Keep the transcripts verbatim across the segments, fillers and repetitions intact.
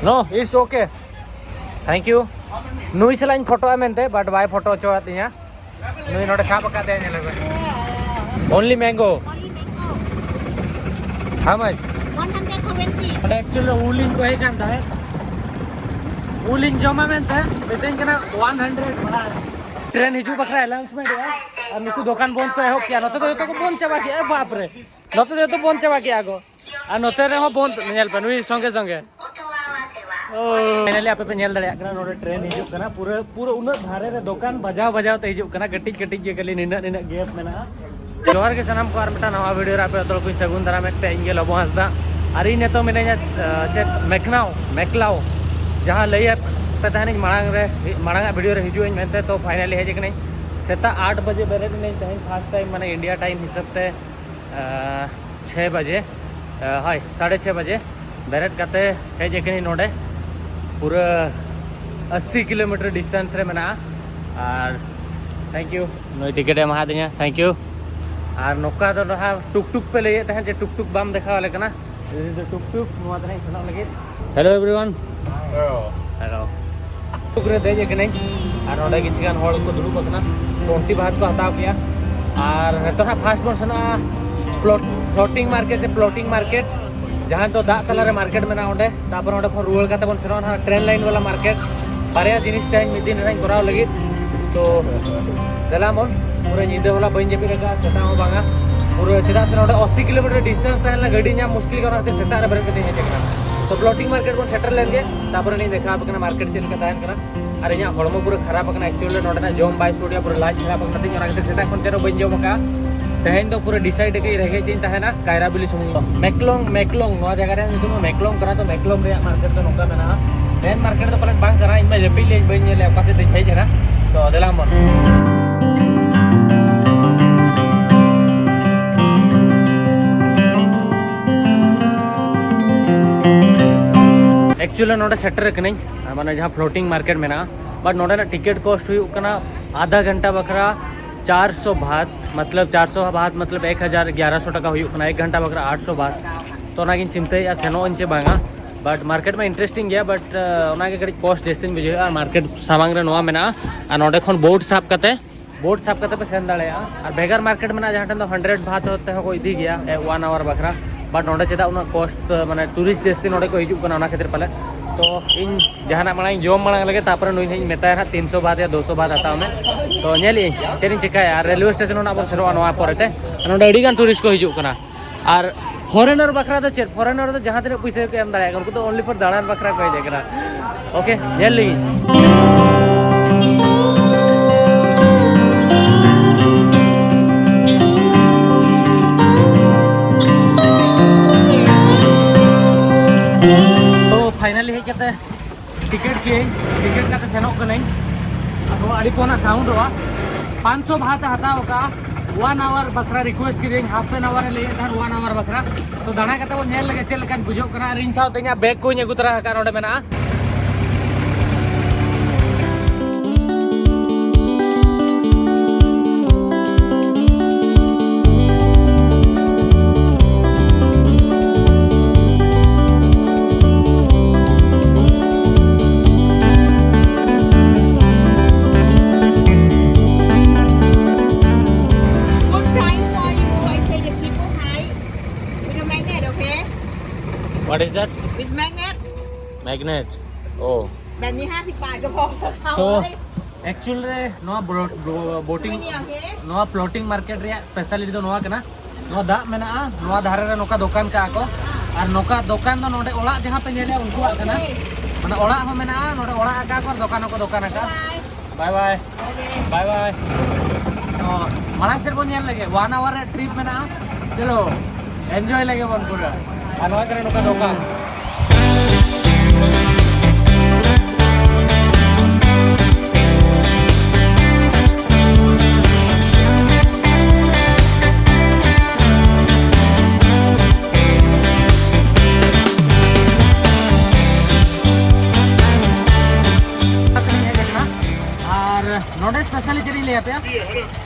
No, it's okay. Thank you. ᱱᱩᱭ ᱥᱟᱞᱟᱜ ᱤᱧ ᱯᱷᱳᱴᱳᱜᱼᱟ ᱢᱮᱱᱛᱮ, but ᱵᱟᱭ ᱯᱷᱳᱴᱳ ᱦᱚᱪᱚᱣᱟᱫ ᱛᱤᱧᱟ᱾ ᱱᱩᱭ ᱱᱚᱰᱮ ᱥᱟᱵ ᱟᱠᱟᱫ ᱛᱟᱭᱟ, ᱧᱮᱞ ᱯᱮ᱾ Only mango. How much? One hundred seventy. ᱚᱸᱰᱮ actually ᱩᱞᱤᱧ ᱠᱚ ᱦᱮᱡ ᱠᱟᱱ ᱛᱟᱦᱮᱸᱫ, ᱩᱞᱤᱧ ᱡᱚᱢᱟ ᱢᱮᱱᱛᱮ ᱢᱤᱛᱟᱹᱧ ᱠᱟᱱᱟ one hundred ᱵᱷᱟᱲᱟ᱾ ᱴᱨᱮᱱ ᱦᱤᱡᱩᱜ ᱵᱟᱠᱷᱨᱟ ᱟᱱᱟᱣᱩᱱᱥᱢᱮᱱᱴ ᱮᱫᱟ, ᱟᱨ ᱱᱩᱠᱩ ᱫᱚᱠᱟᱱ ᱵᱚᱱᱫ ᱠᱚ ᱮᱦᱚᱵ ᱠᱮᱜᱼᱟ᱾ ᱱᱚᱛᱮ ᱫᱚ ᱡᱚᱛᱚ ᱠᱚ ᱵᱚᱱᱫ ᱪᱟᱵᱟ ᱠᱮᱜᱼᱟ, ᱵᱟᱯ ᱨᱮ, ᱱᱚᱛᱮ ᱫᱚ ᱡᱚᱛᱚ ᱵᱚᱱᱫ ᱪᱟᱵᱟ ᱠᱮᱜᱼᱟ ᱠᱚ᱾ ᱟᱨ ᱱᱚᱛᱮ ᱨᱮᱦᱚᱸ ᱵᱚᱱᱫ, ᱧᱮᱞ ᱯᱮ, ᱱᱩᱭ ᱥᱚᱸᱜᱮ ᱥᱚᱸᱜᱮ᱾ ᱯᱷᱟᱭᱱᱟᱞᱤ ᱟᱯᱮ ᱯᱮ ᱧᱮᱞ ᱫᱟᱲᱮᱭᱟᱜ ᱠᱟᱱᱟ, ᱱᱚᱰᱮ ᱴᱨᱮᱱ ᱦᱤᱡᱩᱜ ᱠᱟᱱᱟ, ᱯᱩᱨᱟᱹ ᱯᱩᱨᱟᱹ ᱩᱱᱟᱹᱜ ᱫᱷᱟᱨᱮ ᱨᱮ ᱫᱚᱠᱟᱱ ᱵᱟᱡᱟᱣ ᱵᱟᱡᱟᱣ ᱛᱮ ᱦᱤᱡᱩᱜ ᱠᱟᱱᱟ, ᱠᱟᱹᱴᱤᱡ ᱠᱟᱹᱴᱤᱡ ᱜᱮ, ᱠᱷᱟᱹᱞᱤ ᱱᱤᱱᱟᱹᱜ ᱱᱤᱱᱟᱹᱜ ᱜᱮᱯ ᱢᱮᱱᱟᱜᱼᱟ᱾ ᱡᱚᱦᱟᱨ ᱜᱮ ᱥᱟᱱᱟᱢ ᱠᱚ, ᱟᱨ ᱢᱤᱫᱴᱟᱝ ᱱᱟᱣᱟ ᱵᱷᱤᱰᱤᱭᱳ ᱨᱮ ᱟᱯᱮ ᱡᱚᱛᱚ ᱦᱚᱲ ᱠᱚᱧ ᱥᱟᱹᱜᱩᱱ ᱫᱟᱨᱟᱢᱮᱫ ᱯᱮ᱾ ᱤᱧ ᱜᱮ ᱞᱚᱵᱚ ᱦᱟᱸᱥᱫᱟ, ᱟᱨ ᱤᱧ ᱱᱤᱛᱚᱜ ᱢᱤᱱᱟᱹᱧᱟ, ᱟᱸ, ᱪᱮᱫ, ᱢᱮᱠᱱᱟᱣ, ᱢᱮᱠᱞᱟᱣ, ᱡᱟᱦᱟᱸ ᱞᱟᱹᱭᱟᱫ ᱯᱮ ᱛᱟᱦᱮᱱᱤᱧ ᱢᱟᱲᱟᱝ ᱨᱮ, ᱢᱟᱲᱟᱝ ᱟᱜ ᱵᱷᱤᱰᱤᱭᱳ ᱨᱮ ᱦᱤᱡᱩᱜ ᱟᱹᱧ ᱢᱮᱱᱛᱮ, ᱛᱚ ᱯᱷᱟᱭᱱᱟᱞᱤ ᱦᱮᱡ ᱟᱠᱟᱱᱟᱹᱧ᱾ ᱥᱮᱛᱟᱜ ᱟᱴ ᱵᱟᱡᱮ ᱵᱮᱨᱮᱫ ᱮᱱᱟᱹᱧ ᱛᱮᱦᱮᱧ ᱯᱷᱟᱥᱴ ᱴᱟᱭᱤᱢ, ᱢᱟᱱᱮ ᱤᱱᱰᱤᱭᱟ ᱴᱟᱭᱤᱢ ᱦᱤᱥᱟᱹᱵ ᱛᱮ, ᱟᱸ, ᱪᱷᱮ ᱵᱟᱡᱮ, ᱟᱸ, ᱦᱳᱭ, ᱥᱟᱲᱮ ᱪᱷᱮ ᱵᱟᱡᱮ ᱵᱮᱨᱮᱫ ᱠᱟᱛᱮ ᱦᱮᱡ ᱟᱠᱟᱱᱟᱹᱧ ᱱᱚᱰᱮ, ᱯᱩᱨᱟᱹ ᱟᱥᱤ ᱠᱤᱞᱳᱢᱤᱴᱟᱨ ᱰᱤᱥᱴᱮᱱᱥ ᱨᱮ ᱢᱮᱱᱟᱜᱼᱟ᱾ ᱟᱨ thank you, ᱱᱩᱭ ᱴᱤᱠᱤᱴ ᱮ ᱮᱢᱟᱫᱤᱧᱟ, thank you᱾ ᱟᱨ ᱱᱚᱝᱠᱟ ᱫᱚ ᱱᱟᱦᱟᱜ ᱴᱩᱠ ᱴᱩᱠ ᱯᱮ ᱞᱟᱹᱭᱮᱫ ᱛᱟᱦᱮᱸᱫ ᱡᱮ ᱴᱩᱠ ᱴᱩᱠ ᱵᱟᱢ ᱫᱮᱠᱷᱟᱣ ᱟᱞᱮ ᱠᱟᱱᱟ, this is the tuk tuk, ᱱᱚᱣᱟ ᱛᱮ ᱱᱟᱦᱟᱜ ᱤᱧ ᱥᱮᱱᱚᱜ ᱞᱟᱹᱜᱤᱫ᱾ Hello everyone. Hello. ᱴᱩᱠ ᱨᱮ ᱫᱮᱡ ᱟᱠᱟᱱᱟᱹᱧ, ᱟᱨ ᱱᱚᱰᱮ ᱠᱤᱪᱷᱩ ᱜᱟᱱ ᱦᱚᱲ ᱠᱚ ᱫᱩᱲᱩᱵ ᱟᱠᱟᱱᱟ, ᱴᱩᱭᱮᱱᱴᱤ ᱵᱟᱦᱟᱛ ᱠᱚ ᱦᱟᱛᱟᱣ ᱠᱮᱜᱼᱟ᱾ ᱟᱨ ᱱᱤᱛᱚᱜ ᱦᱟᱸᱜ ᱯᱷᱟᱥᱴ ᱵᱚᱱ ᱥᱮᱱᱚᱜᱼᱟ ᱯᱞᱚᱴ, ᱯᱷᱞᱳᱴᱤᱝ ᱢᱟᱨᱠᱮᱴ ᱥᱮ ᱯᱞᱚᱴᱤᱝ ᱢᱟᱨᱠᱮᱴ, ᱡᱟᱦᱟᱸ ᱫᱚ ᱫᱟᱜ ᱛᱟᱞᱟᱨᱮ ᱢᱟᱨᱠᱮᱴ ᱢᱮᱱᱟᱜᱼᱟ ᱚᱸᱰᱮ᱾ ᱛᱟᱨᱯᱚᱨ ᱚᱸᱰᱮ ᱠᱷᱚᱱ ᱨᱩᱣᱟᱹᱲ ᱠᱟᱛᱮ ᱵᱚᱱ ᱥᱮᱱᱚᱜᱼᱟ ᱱᱟᱦᱟᱜ ᱴᱨᱮᱱ ᱞᱟᱭᱤᱱ ᱵᱟᱞᱟ ᱢᱟᱨᱠᱮᱴ᱾ ᱵᱟᱨᱭᱟ ᱡᱤᱱᱤᱥ ᱛᱮᱦᱮᱧ ᱢᱤᱫ ᱫᱤᱱ ᱨᱮᱧ ᱠᱚᱨᱟᱣ ᱞᱟᱹᱜᱤᱫ᱾ ᱛᱚ ᱫᱮᱞᱟ ᱵᱚᱱ, ᱯᱩᱨᱟᱹ ᱧᱤᱫᱟᱹ ᱦᱚᱞᱟ ᱵᱟᱹᱧ ᱡᱟᱹᱯᱤᱫ ᱟᱠᱟᱫᱼᱟ, ᱥᱮᱛᱟᱜ ᱦᱚᱸ ᱵᱟᱝᱟ ᱯᱩᱨᱟᱹ, ᱪᱮᱫᱟᱜ ᱥᱮ ᱱᱚᱰᱮ ᱟᱥᱤ ᱠᱤᱞᱳᱢᱤᱴᱟᱨ ᱰᱤᱥᱴᱮᱱᱥ ᱛᱟᱦᱮᱸ ᱞᱮᱱᱟ, ᱜᱟᱹᱰᱤ ᱧᱟᱢ ᱢᱩᱥᱠᱤᱞ ᱜᱮ, ᱚᱱᱟ ᱠᱷᱟᱹᱛᱤᱨ ᱥᱮᱛᱟᱜ ᱨᱮ ᱵᱮᱨᱮᱫ ᱠᱟᱛᱮ ᱤᱧ ᱦᱮᱡ ᱟᱠᱟᱱᱟ᱾ ᱛᱚ ᱯᱞᱚᱴᱤᱝ ᱢᱟᱨᱠᱮᱴ ᱵᱚᱱ ᱥᱮᱴᱮᱨ ᱞᱮᱱ ᱜᱮ, ᱛᱟᱨᱯᱚᱨᱮ ᱞᱤᱧ ᱫᱮᱠᱷᱟᱣ ᱟᱯᱮ ᱠᱟᱱᱟ ᱢᱟᱨᱠᱮᱴ ᱪᱮᱫ ᱞᱮᱠᱟ ᱛᱟᱦᱮᱱ ᱠᱟᱱᱟ᱾ ᱟᱨ ᱤᱧᱟᱹᱜ ᱦᱚᱲᱢᱚ ᱯᱩᱨᱟᱹ ᱠᱷᱟᱨᱟᱯ ᱟᱠᱟᱱᱟ, actually ᱱᱚᱰᱮᱱᱟᱜ ᱡᱚᱢ ᱵᱟᱭ ᱥᱩᱴ ᱮᱫᱟ, ᱯᱩᱨᱟᱹ ᱞᱟᱡ ᱠᱷᱟᱨᱟᱯ ᱟᱠᱟᱱᱟ ᱛᱤᱧ, ᱚᱱᱟ ᱠᱷᱟᱹᱛᱤᱨ ᱥᱮᱛᱟᱜ ᱠᱷᱚᱱ ᱪᱮᱫ ᱦᱚᱸ ᱵᱟᱹᱧ ᱡᱚᱢ ᱟᱠᱟᱫᱼᱟ᱾ ᱛᱮᱦᱮᱧ ᱫᱚ ᱯᱩᱨᱟᱹ ᱰᱤᱥᱟᱭᱤᱰ ᱟᱠᱟᱫᱟᱹᱧ ᱨᱮᱸᱜᱮᱡ ᱛᱤᱧ ᱛᱟᱦᱮᱱᱟ ᱠᱟᱭᱨᱟ ᱵᱤᱞᱤ ᱥᱩᱢᱩᱝ ᱫᱚ᱾ ᱢᱮᱠᱞᱚᱝ, ᱢᱮᱠᱞᱚᱝ, ᱱᱚᱣᱟ ᱡᱟᱭᱜᱟ ᱨᱮᱭᱟᱜ ᱧᱩᱛᱩᱢ ᱫᱚ ᱢᱮᱠᱞᱚᱝ ᱠᱟᱱᱟ, ᱛᱚ ᱢᱮᱠᱞᱚᱝ ᱨᱮᱭᱟᱜ ᱢᱟᱨᱠᱮᱴ ᱫᱚ ᱱᱚᱝᱠᱟ ᱢᱮᱱᱟᱜᱼᱟ᱾ ᱢᱮᱱ ᱢᱟᱨᱠᱮᱴ ᱫᱚ ᱯᱟᱞᱮᱱ ᱵᱟᱝ ᱠᱟᱱᱟ, ᱤᱧ ᱢᱟ ᱡᱟᱹᱯᱤᱫ ᱞᱮᱫ, ᱵᱟᱹᱧ ᱧᱮᱞ ᱞᱮᱫᱼᱟ ᱚᱠᱟ ᱥᱮᱫ ᱛᱤᱧ ᱦᱮᱡ ᱮᱱᱟ᱾ ᱛᱚ ᱫᱮᱞᱟ ᱵᱚᱱ᱾ Actually ᱱᱚᱰᱮ ᱥᱮᱴᱮᱨ ᱟᱠᱟᱱᱟᱹᱧ, ᱢᱟᱱᱮ ᱡᱟᱦᱟᱸ ᱯᱷᱞᱳᱴᱤᱝ ᱢᱟᱨᱠᱮᱴ ᱢᱮᱱᱟᱜᱼᱟ, but ᱱᱚᱰᱮᱱᱟᱜ ᱴᱤᱠᱤᱴ ᱠᱚᱥᱴ ᱦᱩᱭᱩᱜ ᱠᱟᱱᱟ ᱟᱫᱷᱟ ᱜᱷᱚᱱᱴᱟ ᱵᱟᱠᱷᱨᱟ ᱪᱟᱨᱥᱚ ᱵᱟᱦᱟᱛ, ᱢᱚᱛᱞᱚᱵ ᱪᱟᱨᱥᱚ ᱵᱟᱦᱟᱛ ᱢᱚᱛᱞᱚᱵ ᱮᱠ ᱦᱟᱡᱟᱨ ᱜᱭᱟᱨᱟ ᱥᱚ ᱴᱟᱠᱟ ᱦᱩᱭᱩᱜ ᱠᱟᱱᱟ, ᱮᱠ ᱜᱷᱚᱱᱴᱟ ᱵᱟᱠᱷᱨᱟ ᱟᱴᱥᱚ ᱵᱟᱦᱟᱛ᱾ ᱛᱚ ᱚᱱᱟᱜᱤᱧ ᱪᱤᱱᱛᱟᱹᱭᱮᱫᱼᱟ ᱥᱮᱱᱚᱜ ᱟᱹᱧ ᱪᱮ ᱵᱟᱝᱟ᱾ ᱵᱟᱴ ᱢᱟᱨᱠᱮᱴ ᱢᱟ ᱤᱱᱴᱟᱨᱮᱥᱴᱤᱝ ᱜᱮᱭᱟ, ᱵᱟᱴ ᱚᱱᱟᱜᱮ ᱠᱟᱹᱴᱤᱡ ᱠᱚᱥᱴ ᱡᱟᱹᱥᱛᱤᱧ ᱵᱩᱡᱷᱟᱹᱣᱮᱫᱼᱟ᱾ ᱟᱨ ᱢᱟᱨᱠᱮᱴ ᱥᱟᱢᱟᱝ ᱨᱮ ᱱᱚᱣᱟ ᱢᱮᱱᱟᱜᱼᱟ, ᱟᱨ ᱱᱚᱸᱰᱮ ᱠᱷᱚᱱ ᱵᱳᱴ ᱥᱟᱵ ᱠᱟᱛᱮ ᱵᱳᱴ ᱥᱟᱵ ᱠᱟᱛᱮ ᱯᱮ ᱥᱮᱱ ᱫᱟᱲᱮᱭᱟᱜᱼᱟ᱾ ᱟᱨ ᱵᱷᱮᱜᱟᱨ ᱢᱟᱨᱠᱮᱴ ᱢᱮᱱᱟᱜᱼᱟ, ᱡᱟᱦᱟᱸ ᱴᱷᱮᱱ ᱫᱚ ᱦᱟᱱᱰᱨᱮᱰ ᱵᱟᱦᱟᱛ ᱛᱮᱦᱚᱸ ᱠᱚ ᱤᱫᱤ ᱜᱮᱭᱟ ᱳᱣᱟᱱ ᱟᱣᱟᱨ ᱵᱟᱠᱷᱨᱟ᱾ ᱵᱟᱴ ᱱᱚᱸᱰᱮ ᱪᱮᱫᱟᱜ ᱩᱱᱟᱹᱜ ᱠᱚᱥᱴ, ᱢᱟᱱᱮ ᱴᱩᱨᱤᱥᱴ ᱡᱟᱹᱥᱛᱤ ᱱᱚᱸᱰᱮ ᱠᱚ ᱦᱤᱡᱩᱜ ᱠᱟᱱᱟ, ᱚᱱᱟ ᱠᱷᱟᱹᱛᱤᱨ ᱯᱟᱞᱮ᱾ ᱛᱚ ᱤᱧ ᱡᱟᱦᱟᱱᱟᱜ ᱢᱟᱲᱟᱝ ᱤᱧ ᱡᱚᱢ ᱢᱟᱲᱟᱝ ᱞᱮᱜᱮ, ᱛᱟᱨᱯᱚᱨᱮ ᱱᱩᱭ ᱱᱟᱦᱟᱜ ᱤᱧ ᱢᱮᱛᱟᱭᱟ ᱱᱟᱦᱟᱜ ᱛᱤᱱᱥᱚ ᱵᱟᱦᱟᱛ ᱭᱟ ᱫᱩᱥᱚ ᱵᱟᱦᱟᱛ ᱦᱟᱛᱟᱣ ᱢᱮ᱾ ᱛᱚ ᱧᱮᱞ ᱤᱧ ᱪᱮᱫ ᱤᱧ ᱪᱮᱠᱟᱭᱟ᱾ ᱟᱨ ᱨᱮᱞᱣᱮ ᱥᱴᱮᱥᱚᱱ ᱦᱚᱸ ᱱᱟᱜ ᱵᱚᱱ ᱥᱮᱱᱚᱜᱼᱟ ᱱᱚᱣᱟ ᱯᱚᱨᱮᱛᱮ᱾ ᱟᱨ ᱱᱚᱸᱰᱮ ᱟᱹᱰᱤ ᱜᱟᱱ ᱴᱩᱨᱤᱥᱴ ᱠᱚ ᱦᱤᱡᱩᱜ ᱠᱟᱱᱟ᱾ ᱟᱨ ᱯᱷᱚᱨᱮᱱᱟᱨ ᱵᱟᱠᱷᱨᱟ ᱫᱚ ᱪᱮᱫ? ᱯᱷᱚᱨᱮᱱᱟᱨ ᱫᱚ ᱡᱟᱦᱟᱸ ᱛᱤᱱᱟᱹᱜ ᱯᱩᱭᱥᱟᱹ ᱜᱮᱠᱚ ᱮᱢ ᱫᱟᱲᱮᱭᱟᱜ ᱠᱟᱱᱟ, ᱩᱱᱠᱩ ᱫᱚ ᱚᱱᱞᱤ ᱯᱷᱚᱨ ᱫᱟᱬᱟᱱ ᱵᱟᱠᱷᱨᱟ ᱠᱚ ᱦᱮᱡ ᱟᱠᱟᱱᱟ᱾ ᱳᱠᱮ, ᱧᱮᱞ ᱞᱟᱹᱜᱤᱫ᱾ ᱛᱚ ᱯᱷᱟᱭᱱᱟᱞᱤ ᱦᱮᱡ ᱠᱟᱛᱮ ᱴᱤᱠᱤᱴ ᱠᱤᱭᱟᱹᱧ, ᱴᱤᱠᱤᱴ ᱠᱟᱛᱮ ᱥᱮᱱᱚᱜ ᱠᱟᱹᱱᱟᱹᱧ᱾ ᱟᱫᱚ ᱟᱹᱰᱤ ᱯᱷᱳᱱᱟᱜ ᱥᱟᱣᱩᱱᱰᱚᱜᱼᱟ᱾ ᱯᱟᱸᱪᱥᱚ ᱵᱟᱦᱟᱛᱮ ᱦᱟᱛᱟᱣ ᱟᱠᱟᱫᱼᱟ᱾ ᱚᱣᱟᱱ ᱟᱣᱟᱨ ᱵᱟᱠᱷᱨᱟ ᱨᱤᱠᱩᱭᱮᱥᱴ ᱠᱤᱫᱟᱹᱧ, ᱦᱟᱯ ᱮᱱ ᱟᱣᱟᱨ ᱮ ᱞᱟᱹᱭᱮᱫ ᱛᱟᱦᱮᱸᱫ, ᱚᱣᱟᱱ ᱟᱣᱟᱨ ᱵᱟᱠᱷᱨᱟ᱾ ᱛᱚ ᱫᱟᱬᱟ ᱠᱟᱛᱮ ᱵᱚᱱ ᱧᱮᱞ ᱞᱮᱜᱮ ᱪᱮᱫ ᱞᱮᱠᱟᱧ ᱵᱩᱡᱷᱟᱹᱣ ᱠᱟᱱᱟ᱾ ᱟᱨ ᱤᱧ ᱥᱟᱶᱛᱮ ᱤᱧᱟᱹᱜ ᱵᱮᱜᱽ ᱠᱚᱧ ᱟᱹᱜᱩ ᱛᱚᱨᱟ ᱟᱠᱟᱫᱼᱟ, ᱱᱚᱰᱮ ᱢᱮᱱᱟᱜᱼᱟ᱾ Good time for you. I say the people hi. With a magnet, okay? What is that? With magnet. Magnet. Oh. แบบนี้ห้าสิบบาทก็พอ So, actual ᱨᱮ ᱱᱚᱣᱟ ᱵᱳ- ᱵᱳ- ᱵᱳᱴᱤᱝ, ไม่มีโอเค ᱱᱚᱣᱟ ᱯᱷᱞᱳᱴᱤᱝ ᱢᱟᱨᱠᱮᱴ ᱨᱮᱭᱟᱜ ᱥᱯᱮᱥᱟᱞᱤᱴᱤ ᱫᱚ ᱱᱚᱣᱟ ᱠᱟᱱᱟ᱾ ᱱᱚᱣᱟ ᱫᱟᱜ ᱢᱮᱱᱟᱜᱼᱟ, ᱱᱚᱣᱟ ᱫᱷᱟᱨᱮ ᱨᱮ ᱱᱚᱝᱠᱟ ᱫᱚᱠᱟᱱ ᱠᱟᱜᱼᱟ ᱠᱚ᱾ ᱟᱨ ᱱᱚᱝᱠᱟ ᱫᱚᱠᱟᱱ ᱫᱚ ᱱᱚᱰᱮ ᱚᱲᱟᱜ ᱡᱟᱦᱟᱸ ᱯᱮ ᱧᱮᱞᱮᱫᱼᱟ ᱩᱱᱠᱩᱣᱟᱜ ᱠᱟᱱᱟ᱾ ᱢᱟᱱᱮ ᱚᱲᱟᱜ ᱦᱚᱸ ᱢᱮᱱᱟᱜᱼᱟ, ᱱᱚᱰᱮ ᱚᱲᱟᱜ ᱟᱠᱟᱫ ᱠᱚ ᱟᱨ ᱫᱚᱠᱟᱱ ᱦᱚᱸᱠᱚ ᱫᱚᱠᱟᱱ ᱟᱠᱟᱫᱼᱟ᱾ ᱵᱟᱭ ᱵᱟᱭ᱾ ᱵᱟᱭ ᱵᱟᱭ᱾ ᱛᱚ ᱢᱟᱲᱟᱝ ᱥᱮᱫ ᱵᱚᱱ ᱧᱮᱞ ᱞᱮᱜᱮ, ᱚᱣᱟᱱ ᱟᱣᱟᱨ ᱨᱮ ᱴᱨᱤᱯ ᱢᱮᱱᱟᱜᱼᱟ᱾ ᱪᱚᱞᱚ ᱮᱱᱡᱚᱭ ᱞᱮᱜᱮ ᱵᱚᱱ ᱯᱩᱨᱟᱹ᱾ ᱟᱨ ᱱᱚᱣᱟ ᱠᱚᱨᱮ ᱱᱚᱝᱠᱟ ᱫᱚᱠᱟᱱ᱾ ᱟᱨ ᱱᱚᱰᱮ ᱥᱯᱮᱥᱟᱞᱤ ᱪᱮᱫ ᱤᱧ ᱞᱟᱹᱭ ᱟᱯᱮᱭᱟ?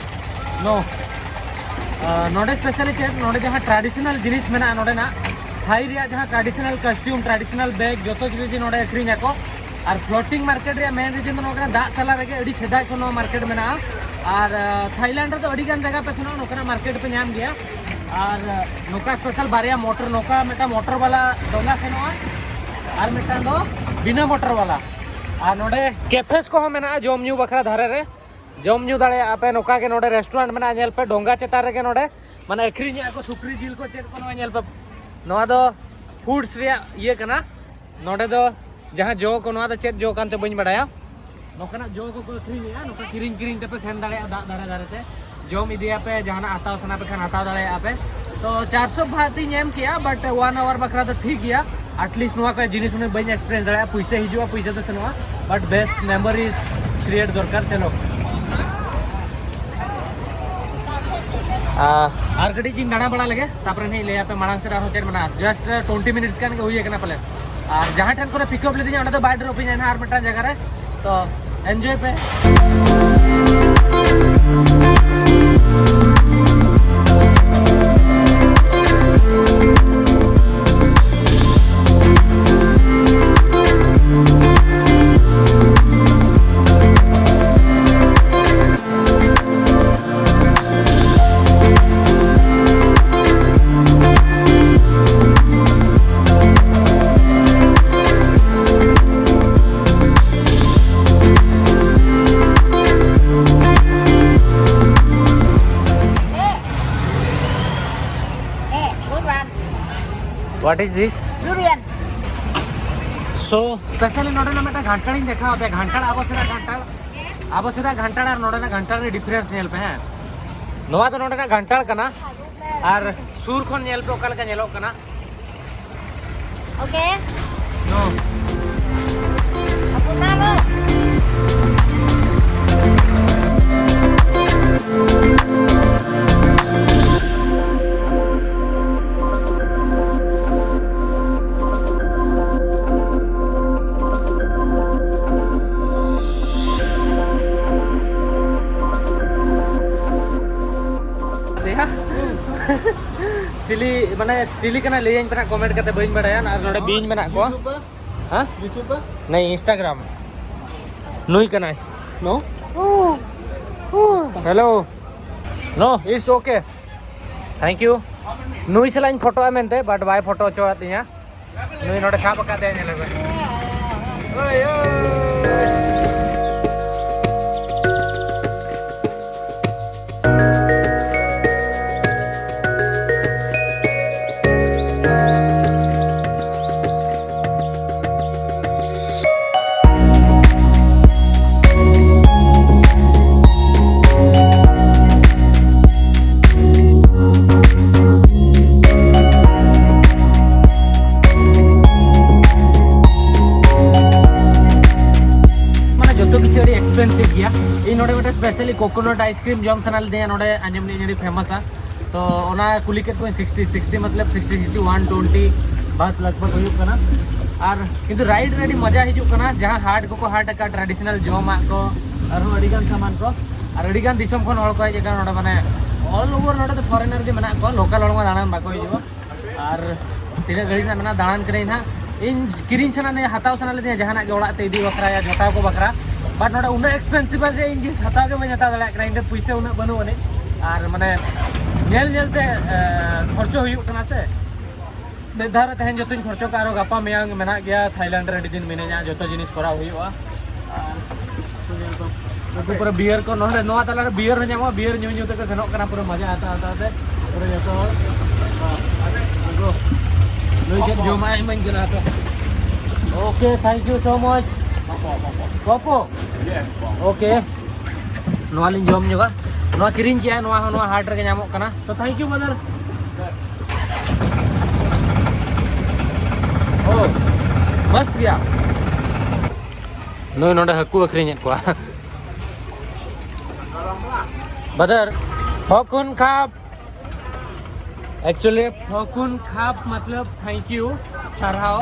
ᱱᱚ ᱱᱚᱰᱮ ᱥᱯᱮᱥᱟᱞᱤ ᱪᱮᱫ, ᱱᱚᱰᱮ ᱡᱟᱦᱟᱸ ᱴᱨᱟᱰᱤᱥᱚᱱᱟᱞ ᱡᱤᱱᱤᱥ ᱢᱮᱱᱟᱜᱼᱟ ᱱᱚᱰᱮᱱᱟᱜ, ᱛᱷᱟᱭ ᱨᱮᱭᱟᱜ ᱡᱟᱦᱟᱸ traditional costume, traditional bag, ᱡᱚᱛᱚ ᱡᱤᱱᱤᱥ ᱜᱮ ᱱᱚᱰᱮ ᱟᱹᱠᱷᱨᱤᱧ ᱟᱠᱚ᱾ ᱟᱨ floating market ᱨᱮᱭᱟᱜ main reason ᱫᱚ ᱱᱚᱣᱟ ᱠᱟᱱᱟ, ᱫᱟᱜ ᱛᱟᱞᱟ ᱨᱮᱜᱮ ᱟᱹᱰᱤ ᱥᱮᱫᱟᱭ ᱠᱷᱚᱱ ᱱᱚᱣᱟ market ᱢᱮᱱᱟᱜᱼᱟ᱾ ᱟᱨ ᱛᱷᱟᱭᱞᱮᱱᱰ ᱨᱮᱫᱚ ᱟᱹᱰᱤ ᱜᱟᱱ ᱡᱟᱭᱜᱟ ᱯᱮ ᱥᱮᱱᱚᱜᱼᱟ, ᱱᱚᱝᱠᱟᱱᱟᱜ market ᱯᱮ ᱧᱟᱢ ᱜᱮᱭᱟ᱾ ᱟᱨ ᱱᱚᱝᱠᱟ special ᱵᱟᱨᱭᱟ ᱢᱚᱴᱚᱨ, ᱱᱚᱝᱠᱟ ᱢᱤᱫᱴᱟᱝ ᱢᱚᱴᱚᱨ ᱵᱟᱞᱟ ᱰᱚᱸᱜᱟ ᱥᱮᱱᱚᱜᱼᱟ ᱟᱨ ᱢᱤᱫᱴᱟᱝ ᱫᱚ ᱵᱤᱱᱟᱹ ᱢᱚᱴᱚᱨ ᱵᱟᱞᱟ᱾ ᱟᱨ ᱱᱚᱰᱮ cafes ᱠᱚᱦᱚᱸ ᱢᱮᱱᱟᱜᱼᱟ ᱡᱚᱢ ᱧᱩ ᱵᱟᱠᱷᱨᱟ ᱫᱷᱟᱨᱮ ᱨᱮ᱾ ᱡᱚᱢ ᱧᱩ ᱫᱟᱲᱮᱭᱟᱜᱼᱟ ᱯᱮ᱾ ᱱᱚᱝᱠᱟ ᱜᱮ ᱱᱚᱰᱮ restaurant ᱢᱮᱱᱟᱜᱼᱟ, ᱧᱮᱞ ᱯᱮ ᱰᱚᱸᱜᱟ ᱪᱮᱛᱟᱱ ᱨᱮᱜᱮ ᱱᱚᱰᱮ ᱢᱟᱱᱮ ᱟᱹᱠᱷᱨᱤᱧᱮᱜᱼᱟ ᱠᱚ ᱥᱩᱠᱨᱤ ᱡᱤᱞ ᱠᱚ, ᱪᱮᱫ ᱠᱚ, ᱱᱚᱣᱟ ᱧᱮᱞ ᱯᱮ᱾ ᱱᱚᱣᱟ ᱫᱚ fruits ᱨᱮᱭᱟᱜ ᱤᱭᱟᱹ ᱠᱟᱱᱟ᱾ ᱱᱚᱰᱮ ᱫᱚ ᱡᱟᱦᱟᱸ ᱡᱚ ᱠᱚ, ᱱᱚᱣᱟ ᱫᱚ ᱪᱮᱫ ᱡᱚ ᱠᱟᱱ ᱪᱚ ᱵᱟᱹᱧ ᱵᱟᱲᱟᱭᱟ, ᱱᱚᱝᱠᱟᱱᱟᱜ ᱡᱚ ᱠᱚᱠᱚ ᱟᱹᱠᱷᱨᱤᱧᱮᱜᱼᱟ᱾ ᱱᱚᱝᱠᱟ ᱠᱤᱨᱤᱧ ᱠᱤᱨᱤᱧ ᱛᱮᱯᱮ ᱥᱮᱱ ᱫᱟᱲᱮᱭᱟᱜᱼᱟ ᱫᱟᱜ ᱫᱷᱟᱨᱮ ᱫᱷᱟᱨᱮ ᱛᱮ᱾ ᱡᱚᱢ ᱤᱫᱤᱭᱟᱯᱮ, ᱡᱟᱦᱟᱱᱟᱜ ᱦᱟᱛᱟᱣ ᱥᱟᱱᱟ ᱯᱮ ᱠᱷᱟᱱ ᱦᱟᱛᱟᱣ ᱫᱟᱲᱮᱭᱟᱜᱼᱟ ᱯᱮ᱾ ᱛᱚ ᱪᱟᱨᱥᱚ ᱵᱷᱟᱛ ᱤᱧ ᱮᱢ ᱠᱮᱜᱼᱟ, but one hour ᱵᱟᱠᱷᱨᱟ ᱫᱚ ᱴᱷᱤᱠ ᱜᱮᱭᱟ᱾ At least ᱱᱚᱣᱟ ᱠᱚ ᱡᱤᱱᱤᱥ ᱩᱱᱟᱹᱜ ᱵᱟᱹᱧ experience ᱫᱟᱲᱮᱭᱟᱜᱼᱟ, ᱯᱩᱭᱥᱟᱹ ᱦᱤᱡᱩᱜᱼᱟ, ᱯᱩᱭᱥᱟᱹ ᱫᱚ ᱥᱮᱱᱚᱜᱼᱟ, but best memories create ᱫᱚᱨᱠᱟᱨ᱾ ᱪᱚᱞᱚ, ᱟᱨ ᱠᱟᱹᱴᱤᱡ ᱤᱧ ᱫᱟᱬᱟ ᱵᱟᱲᱟ ᱞᱮᱜᱮ, ᱛᱟᱨᱯᱚᱨᱮ ᱱᱟᱦᱟᱜ ᱤᱧ ᱞᱟᱹᱭ ᱟᱯᱮ ᱢᱟᱲᱟᱝ ᱥᱮᱫ ᱟᱨᱦᱚᱸ ᱪᱮᱫ ᱢᱮᱱᱟᱜᱼᱟ᱾ Just twenty minutes ᱜᱟᱱ ᱜᱮ ᱦᱩᱭ ᱟᱠᱟᱱᱟ ᱯᱟᱞᱮ᱾ ᱟᱨ ᱡᱟᱦᱟᱸ ᱴᱷᱮᱱ ᱠᱚᱨᱮ pick up ᱞᱤᱫᱤᱧᱟ, ᱚᱸᱰᱮ ᱫᱚ ᱵᱟᱭ drop ᱤᱧᱟ ᱱᱟᱦᱟᱜ ᱟᱨ ᱢᱤᱫᱴᱟᱝ ᱡᱟᱭᱜᱟ ᱨᱮ᱾ ᱛᱚ enjoy ᱯᱮ᱾ What is this? Durian. So specially ᱱᱚᱰᱮᱱᱟᱜ ᱢᱤᱫᱴᱟᱝ ᱜᱷᱟᱱᱴᱟᱲ ᱤᱧ ᱫᱮᱠᱷᱟᱣ ᱟᱯᱮᱭᱟ᱾ ᱜᱷᱟᱱᱴᱟᱲ, ᱟᱵᱚ ᱥᱮᱫᱟᱜ ᱜᱷᱟᱱᱴᱟᱲ, ᱟᱵᱚ ᱥᱮᱫᱟᱜ ᱜᱷᱟᱱᱴᱟᱲ ᱟᱨ ᱱᱚᱰᱮᱱᱟᱜ ᱜᱷᱟᱱᱴᱟᱲ ᱨᱮ difference ᱧᱮᱞ ᱯᱮ, ᱦᱮᱸ᱾ ᱱᱚᱣᱟ ᱫᱚ ᱱᱚᱰᱮᱱᱟᱜ ᱜᱷᱟᱱᱴᱟᱲ ᱠᱟᱱᱟ, ᱟᱨ ᱥᱩᱨ ᱠᱷᱚᱱ ᱧᱮᱞ ᱯᱮ ᱚᱠᱟ ᱞᱮᱠᱟ ᱧᱮᱞᱚᱜ ᱠᱟᱱᱟ᱾ Okay. No. Ako na, no? ᱪᱤᱞᱤ ᱢᱟᱱᱮ ᱪᱤᱞᱤ ᱠᱟᱱᱟᱭ ᱞᱟᱹᱭᱟᱹᱧ ᱯᱮ ᱱᱟᱜ ᱠᱚᱢᱮᱱᱴ ᱠᱟᱛᱮ, ᱵᱟᱹᱧ ᱵᱟᱲᱟᱭᱟ᱾ ᱟᱨ ᱱᱚᱰᱮ ᱵᱤᱧ ᱢᱮᱱᱟᱜ ᱠᱚᱣᱟ᱾ YouTuber? ᱦᱮᱸ? YouTuber? ᱱᱟᱭ, Instagram᱾ ᱱᱩᱭ ᱠᱟᱱᱟᱭ᱾ No? Hello. No, it's okay. Thank you. ᱱᱩᱭ ᱥᱟᱞᱟᱜ ᱤᱧ ᱯᱷᱳᱴᱳᱜᱼᱟ ᱢᱮᱱᱛᱮ, but ᱵᱟᱭ ᱯᱷᱳᱴᱳ ᱦᱚᱪᱚᱣᱟᱫ ᱛᱤᱧᱟ᱾ ᱱᱩᱭ ᱱᱚᱰᱮ ᱥᱟᱵ ᱟᱠᱟᱫᱮᱭᱟ, ᱧᱮᱞᱮ ᱵᱮᱱ᱾ ᱳᱭ, ᱳᱭ᱾ ᱢᱟᱱᱮ ᱡᱚᱛᱚ ᱠᱤᱪᱷᱩ ᱟᱹᱰᱤ expensive ᱜᱮᱭᱟ᱾ ᱤᱧ ᱱᱚᱰᱮ ᱢᱤᱫᱴᱮᱱ specially coconut ice cream ᱡᱚᱢ ᱥᱟᱱᱟ ᱞᱤᱫᱤᱧᱟ, ᱱᱚᱰᱮ ᱟᱸᱡᱚᱢ ᱞᱤᱧ ᱟᱹᱰᱤ famous-ᱟ᱾ ᱛᱚ ᱚᱱᱟ ᱠᱩᱞᱤ ᱠᱮᱫ ᱠᱚᱣᱟᱧ, sixty, sixty ᱢᱚᱛᱞᱚᱵ sixty, sixty, one twenty ᱵᱟᱫ ᱞᱟᱜᱽ ᱵᱷᱟᱜᱽ ᱦᱩᱭᱩᱜ ᱠᱟᱱᱟ᱾ ᱟᱨ ᱠᱤᱱᱛᱩ ride ᱨᱮ ᱟᱹᱰᱤ ᱢᱟᱡᱟ ᱦᱤᱡᱩᱜ ᱠᱟᱱᱟ, ᱡᱟᱦᱟᱸ ᱦᱟᱴ ᱠᱚᱠᱚ ᱦᱟᱴ ᱟᱠᱟᱫ traditional ᱡᱚᱢᱟᱜ ᱠᱚ, ᱟᱨᱦᱚᱸ ᱟᱹᱰᱤ ᱜᱟᱱ ᱥᱟᱢᱟᱱ ᱠᱚ, ᱟᱨ ᱟᱹᱰᱤ ᱜᱟᱱ ᱫᱤᱥᱚᱢ ᱠᱷᱚᱱ ᱦᱚᱲ ᱠᱚ ᱦᱮᱡ ᱟᱠᱟᱱᱟ ᱱᱚᱰᱮ᱾ ᱢᱟᱱᱮ all over ᱱᱚᱰᱮ ᱫᱚ foreigner ᱜᱮ ᱢᱮᱱᱟᱜ ᱠᱚᱣᱟ, local ᱦᱚᱲ ᱢᱟ ᱫᱟᱬᱟᱱ ᱵᱟᱠᱚ ᱦᱤᱡᱩᱜᱼᱟ᱾ ᱟᱨ ᱛᱤᱱᱟᱹᱜ ᱜᱷᱟᱹᱲᱤᱡ ᱨᱮᱱᱟᱜ ᱢᱮᱱᱟᱜᱼᱟ, ᱫᱟᱬᱟᱱ ᱠᱟᱹᱱᱟᱹᱧ ᱱᱟᱦᱟᱜ᱾ ᱤᱧ ᱠᱤᱨᱤᱧ ᱥᱟᱱᱟ ᱞᱤᱧᱟ, ᱦᱟᱛᱟᱣ ᱥᱟᱱᱟ ᱞᱤᱧᱟ ᱡᱟᱦᱟᱱᱟᱜ ᱜᱮ ᱚᱲᱟᱜ ᱛᱮ ᱤᱫᱤ ᱵᱟᱠᱷᱨᱟ ᱭᱟ ᱡᱚᱴᱟᱣ ᱠᱚ ᱵᱟᱠᱷᱨᱟ᱾ But ᱱᱚᱰᱮ ᱩᱱᱟᱹᱜ expensive-ᱟ ᱡᱮ ᱤᱧ ᱦᱟᱛᱟᱣ ᱜᱮ ᱵᱟᱹᱧ ᱦᱟᱛᱟᱣ ᱫᱟᱲᱮᱭᱟᱜ ᱠᱟᱱᱟ, ᱤᱧ ᱴᱷᱮᱱ ᱯᱩᱭᱥᱟᱹ ᱩᱱᱟᱹᱜ ᱵᱟᱹᱱᱩᱜ ᱟᱹᱱᱤᱡ᱾ ᱟᱨ ᱢᱟᱱᱮ ᱧᱮᱞ ᱧᱮᱞ ᱛᱮ, ᱮ, ᱠᱷᱚᱨᱪᱚ ᱦᱩᱭᱩᱜ ᱠᱟᱱᱟ ᱥᱮ᱾ ᱢᱤᱫ ᱫᱷᱟᱣ ᱨᱮ ᱛᱮᱦᱮᱧ ᱡᱚᱛᱚᱧ ᱠᱷᱚᱨᱪᱚ ᱠᱟᱜᱼᱟ, ᱟᱨᱚ ᱜᱟᱯᱟ ᱢᱮᱭᱟᱝ ᱢᱮᱱᱟᱜ ᱜᱮᱭᱟ, ᱛᱷᱟᱭᱞᱮᱱᱰ ᱨᱮ ᱟᱹᱰᱤ ᱫᱤᱱ ᱢᱤᱱᱟᱹᱧᱟ, ᱡᱚᱛᱚ ᱡᱤᱱᱤᱥ ᱠᱚᱨᱟᱣ ᱦᱩᱭᱩᱜᱼᱟ᱾ ᱟᱨ ᱱᱩᱠᱩ ᱯᱩᱨᱟᱹ beer ᱠᱚ ᱱᱚᱰᱮ, ᱱᱚᱣᱟ ᱛᱟᱞᱟᱨᱮ beer ᱦᱚᱸ ᱧᱟᱢᱚᱜᱼᱟ, beer ᱧᱩ ᱧᱩ ᱛᱮᱠᱚ ᱥᱮᱱᱚᱜ ᱠᱟᱱᱟ, ᱯᱩᱨᱟᱹ ᱢᱟᱡᱟ ᱦᱟᱛᱟᱣ ᱦᱟᱛᱟᱣ ᱛᱮ ᱯᱩᱨᱟᱹ ᱡᱚᱛᱚ ᱦᱚᱲ᱾ ᱟᱨ ᱱᱩᱠᱩ ᱱᱩᱭ ᱴᱷᱮᱱ ᱡᱚᱢᱟᱜ ᱤᱧ ᱤᱢᱟᱹᱧ ᱠᱟᱱᱟ ᱛᱚ᱾ Okay, thank you so much. Popo? Okay. ᱱᱚᱣᱟ ᱞᱤᱧ ᱡᱚᱢ ᱧᱚᱜᱟ᱾ ᱱᱚᱣᱟ ᱠᱤᱨᱤᱧ ᱠᱮᱜᱼᱟ, ᱱᱚᱣᱟ ᱦᱚᱸ ᱱᱚᱣᱟ ᱦᱟᱴ ᱨᱮᱜᱮ ᱧᱟᱢᱚᱜ ᱠᱟᱱᱟ᱾ So thank you brother. Oh, ᱢᱚᱥᱛ ᱜᱮᱭᱟ᱾ ᱱᱩᱭ ᱱᱚᱰᱮ ᱦᱟᱹᱠᱩ ᱟᱹᱠᱷᱨᱤᱧᱮᱫ ᱠᱚᱣᱟ᱾ Brother, ᱦᱚᱠᱩᱱ ᱠᱷᱟᱯ᱾ Actually, ᱦᱚᱠᱩᱱ ᱠᱷᱟᱯ ᱢᱚᱛᱞᱚᱵ thank you, ᱥᱟᱨᱦᱟᱣ᱾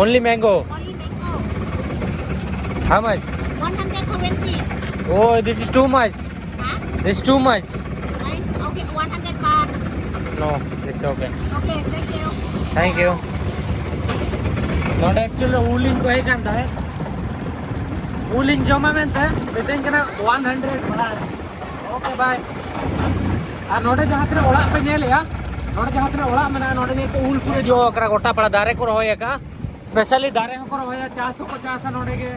Only mango. Only mango. How much? One hundred seventy. Oh, this is too much. Huh? This is too much. Right? Okay, one hundred per. No, it's okay. Okay, thank you. Thank you. ᱱᱚᱰᱮ actually ᱩᱞᱤᱧ ᱠᱚᱭᱮ ᱠᱟᱱ ᱛᱟᱦᱮᱸᱫ, ᱩᱞᱤᱧ ᱡᱚᱢᱟ ᱢᱮᱱᱛᱮ ᱢᱤᱛᱟᱹᱧ ᱠᱟᱱᱟ one hundred ᱵᱟᱴ᱾ Okay, bye. ᱟᱨ ᱱᱚᱰᱮ ᱡᱟᱦᱟᱸ ᱛᱤᱱᱟᱹᱜ ᱚᱲᱟᱜ ᱯᱮ ᱧᱮᱞᱮᱜᱼᱟ, ᱱᱚᱰᱮ ᱡᱟᱦᱟᱸ ᱛᱤᱱᱟᱹᱜ ᱚᱲᱟᱜ ᱢᱮᱱᱟᱜᱼᱟ, ᱱᱚᱰᱮ ᱧᱮᱞ ᱯᱮ, ᱩᱞ ᱠᱚ ᱡᱚ ᱟᱠᱟᱱᱟ, ᱜᱚᱴᱟ ᱯᱟᱲᱟ ᱫᱟᱨᱮ ᱠᱚ ᱨᱚᱦᱚᱭ ᱟᱠᱟᱫᱼᱟ᱾ Specially ᱫᱟᱨᱮ ᱦᱚᱸᱠᱚ ᱨᱚᱦᱚᱭᱟ, ᱪᱟᱥ ᱦᱚᱸᱠᱚ ᱪᱟᱥᱟ ᱱᱚᱰᱮ ᱜᱮ᱾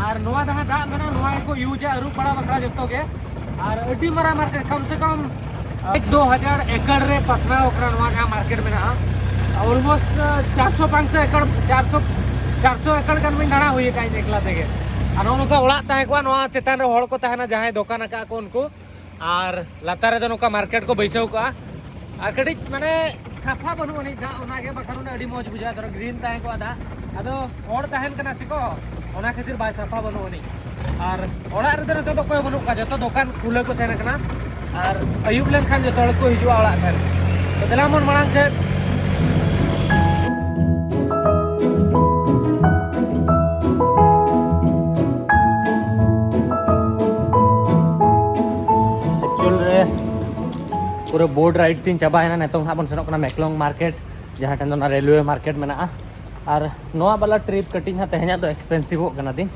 ᱟᱨ ᱱᱚᱣᱟ ᱡᱟᱦᱟᱸ ᱫᱟᱜ ᱢᱮᱱᱟᱜᱼᱟ, ᱱᱚᱣᱟ ᱜᱮᱠᱚ ᱤᱭᱩᱡᱟ ᱟᱹᱨᱩᱵ ᱵᱟᱲᱟ ᱵᱟᱠᱷᱨᱟ ᱡᱚᱛᱚ ᱜᱮ᱾ ᱟᱨ ᱟᱹᱰᱤ ᱢᱟᱨᱟᱝ ᱢᱟᱨᱠᱮᱴ, ᱠᱚᱢ ᱥᱮ ᱠᱚᱢ ᱮᱠ ᱫᱩ ᱦᱟᱡᱟᱨ ᱮᱠᱚᱨ ᱨᱮ ᱯᱟᱥᱱᱟᱣ ᱟᱠᱟᱱᱟ ᱱᱚᱣᱟ ᱡᱟᱦᱟᱸ ᱢᱟᱨᱠᱮᱴ ᱢᱮᱱᱟᱜᱼᱟ᱾ Almost ᱪᱟᱨᱥᱚ ᱯᱟᱸᱪᱥᱚ ᱮᱠᱚᱨ, ᱪᱟᱨᱥᱚ ᱪᱟᱨᱥᱚ ᱮᱠᱚᱨ ᱜᱟᱱ ᱵᱟᱹᱧ ᱫᱟᱬᱟ ᱦᱩᱭ ᱟᱠᱟᱫᱼᱟ ᱤᱧ ᱮᱠᱞᱟ ᱛᱮᱜᱮ᱾ ᱟᱨ ᱱᱚᱜᱼᱚ ᱱᱚᱝᱠᱟ ᱚᱲᱟᱜ ᱛᱟᱦᱮᱸ ᱠᱚᱜᱼᱟ, ᱱᱚᱣᱟ ᱪᱮᱛᱟᱱ ᱨᱮ ᱦᱚᱲ ᱠᱚ ᱛᱟᱦᱮᱱᱟ ᱡᱟᱦᱟᱸᱭ ᱫᱚᱠᱟᱱ ᱟᱠᱟᱫ ᱠᱚ ᱩᱱᱠᱩ, ᱟᱨ ᱞᱟᱛᱟᱨ ᱨᱮᱫᱚ ᱱᱚᱝᱠᱟ ᱢᱟᱨᱠᱮᱴ ᱠᱚ ᱵᱟᱹᱭᱥᱟᱹᱣ ᱠᱟᱜᱼᱟ᱾ ᱟᱨ ᱠᱟᱹᱴᱤᱡ ᱢᱟᱱᱮ ᱥᱟᱯᱷᱟ ᱵᱟᱹᱱᱩᱜ ᱟᱹᱱᱤᱡ ᱫᱟᱜ, ᱚᱱᱟᱜᱮ ᱵᱟᱠᱷᱟᱱ ᱩᱱᱟᱹᱜ ᱟᱹᱰᱤ ᱢᱚᱡᱽ ᱵᱩᱡᱷᱟᱹᱜᱼᱟ᱾ ᱫᱷᱚᱨᱚ ᱜᱨᱤᱱ ᱛᱟᱦᱮᱸ ᱠᱚᱜᱼᱟ ᱫᱟᱜ, ᱟᱫᱚ ᱦᱚᱲ ᱛᱟᱦᱮᱱ ᱠᱟᱱᱟ ᱥᱮ ᱠᱚ, ᱚᱱᱟ ᱠᱷᱟᱹᱛᱤᱨ ᱵᱟᱭ ᱥᱟᱯᱷᱟ ᱵᱟᱹᱱᱩᱜ ᱟᱹᱱᱤᱡ᱾ ᱟᱨ ᱚᱲᱟᱜ ᱨᱮᱫᱚ ᱱᱤᱛᱚᱜ ᱫᱚ ᱚᱠᱚᱭ ᱵᱟᱹᱱᱩᱜ ᱠᱚᱣᱟ, ᱡᱚᱛᱚ ᱫᱚᱠᱟᱱ ᱠᱷᱩᱞᱟᱹ ᱠᱚ ᱥᱮᱱ ᱠᱟᱱᱟ᱾ ᱟᱨ ᱟᱹᱭᱩᱵ ᱞᱮᱱᱠᱷᱟᱱ ᱡᱚᱛᱚ ᱦᱚᱲ ᱠᱚ ᱦᱤᱡᱩᱜᱼᱟ ᱚᱲᱟᱜ ᱥᱮᱱ᱾ ᱛᱚ ᱫᱮᱞᱟ ᱵᱚᱱ ᱢᱟᱲᱟᱝ ᱥᱮᱫ᱾ Actual ᱨᱮ ᱯᱩᱨᱟᱹ ᱵᱳᱴ ᱨᱟᱭᱤᱰ ᱛᱤᱧ ᱪᱟᱵᱟᱭᱮᱱᱟ᱾ ᱱᱤᱛᱚᱝ ᱦᱟᱸᱜ ᱵᱚᱱ ᱥᱮᱱᱚᱜ ᱠᱟᱱᱟ ᱢᱮᱠᱞᱚᱝ ᱢᱟᱨᱠᱮᱴ, ᱡᱟᱦᱟᱸ ᱴᱷᱮᱱ ᱫᱚ ᱚᱱᱟ ᱨᱮᱞᱣᱮ ᱢᱟᱨᱠᱮᱴ ᱢᱮᱱᱟᱜᱼᱟ᱾ ᱟᱨ ᱱᱚᱣᱟ ᱵᱟᱞᱟ ᱴᱨᱤᱯ ᱠᱟᱹᱴᱤᱡ ᱦᱟᱸᱜ ᱛᱮᱦᱮᱧᱟᱜ ᱫᱚ ᱮᱠᱥᱯᱮᱱᱥᱤᱵᱷᱚᱜ ᱠᱟᱱᱟ ᱫᱤᱱ᱾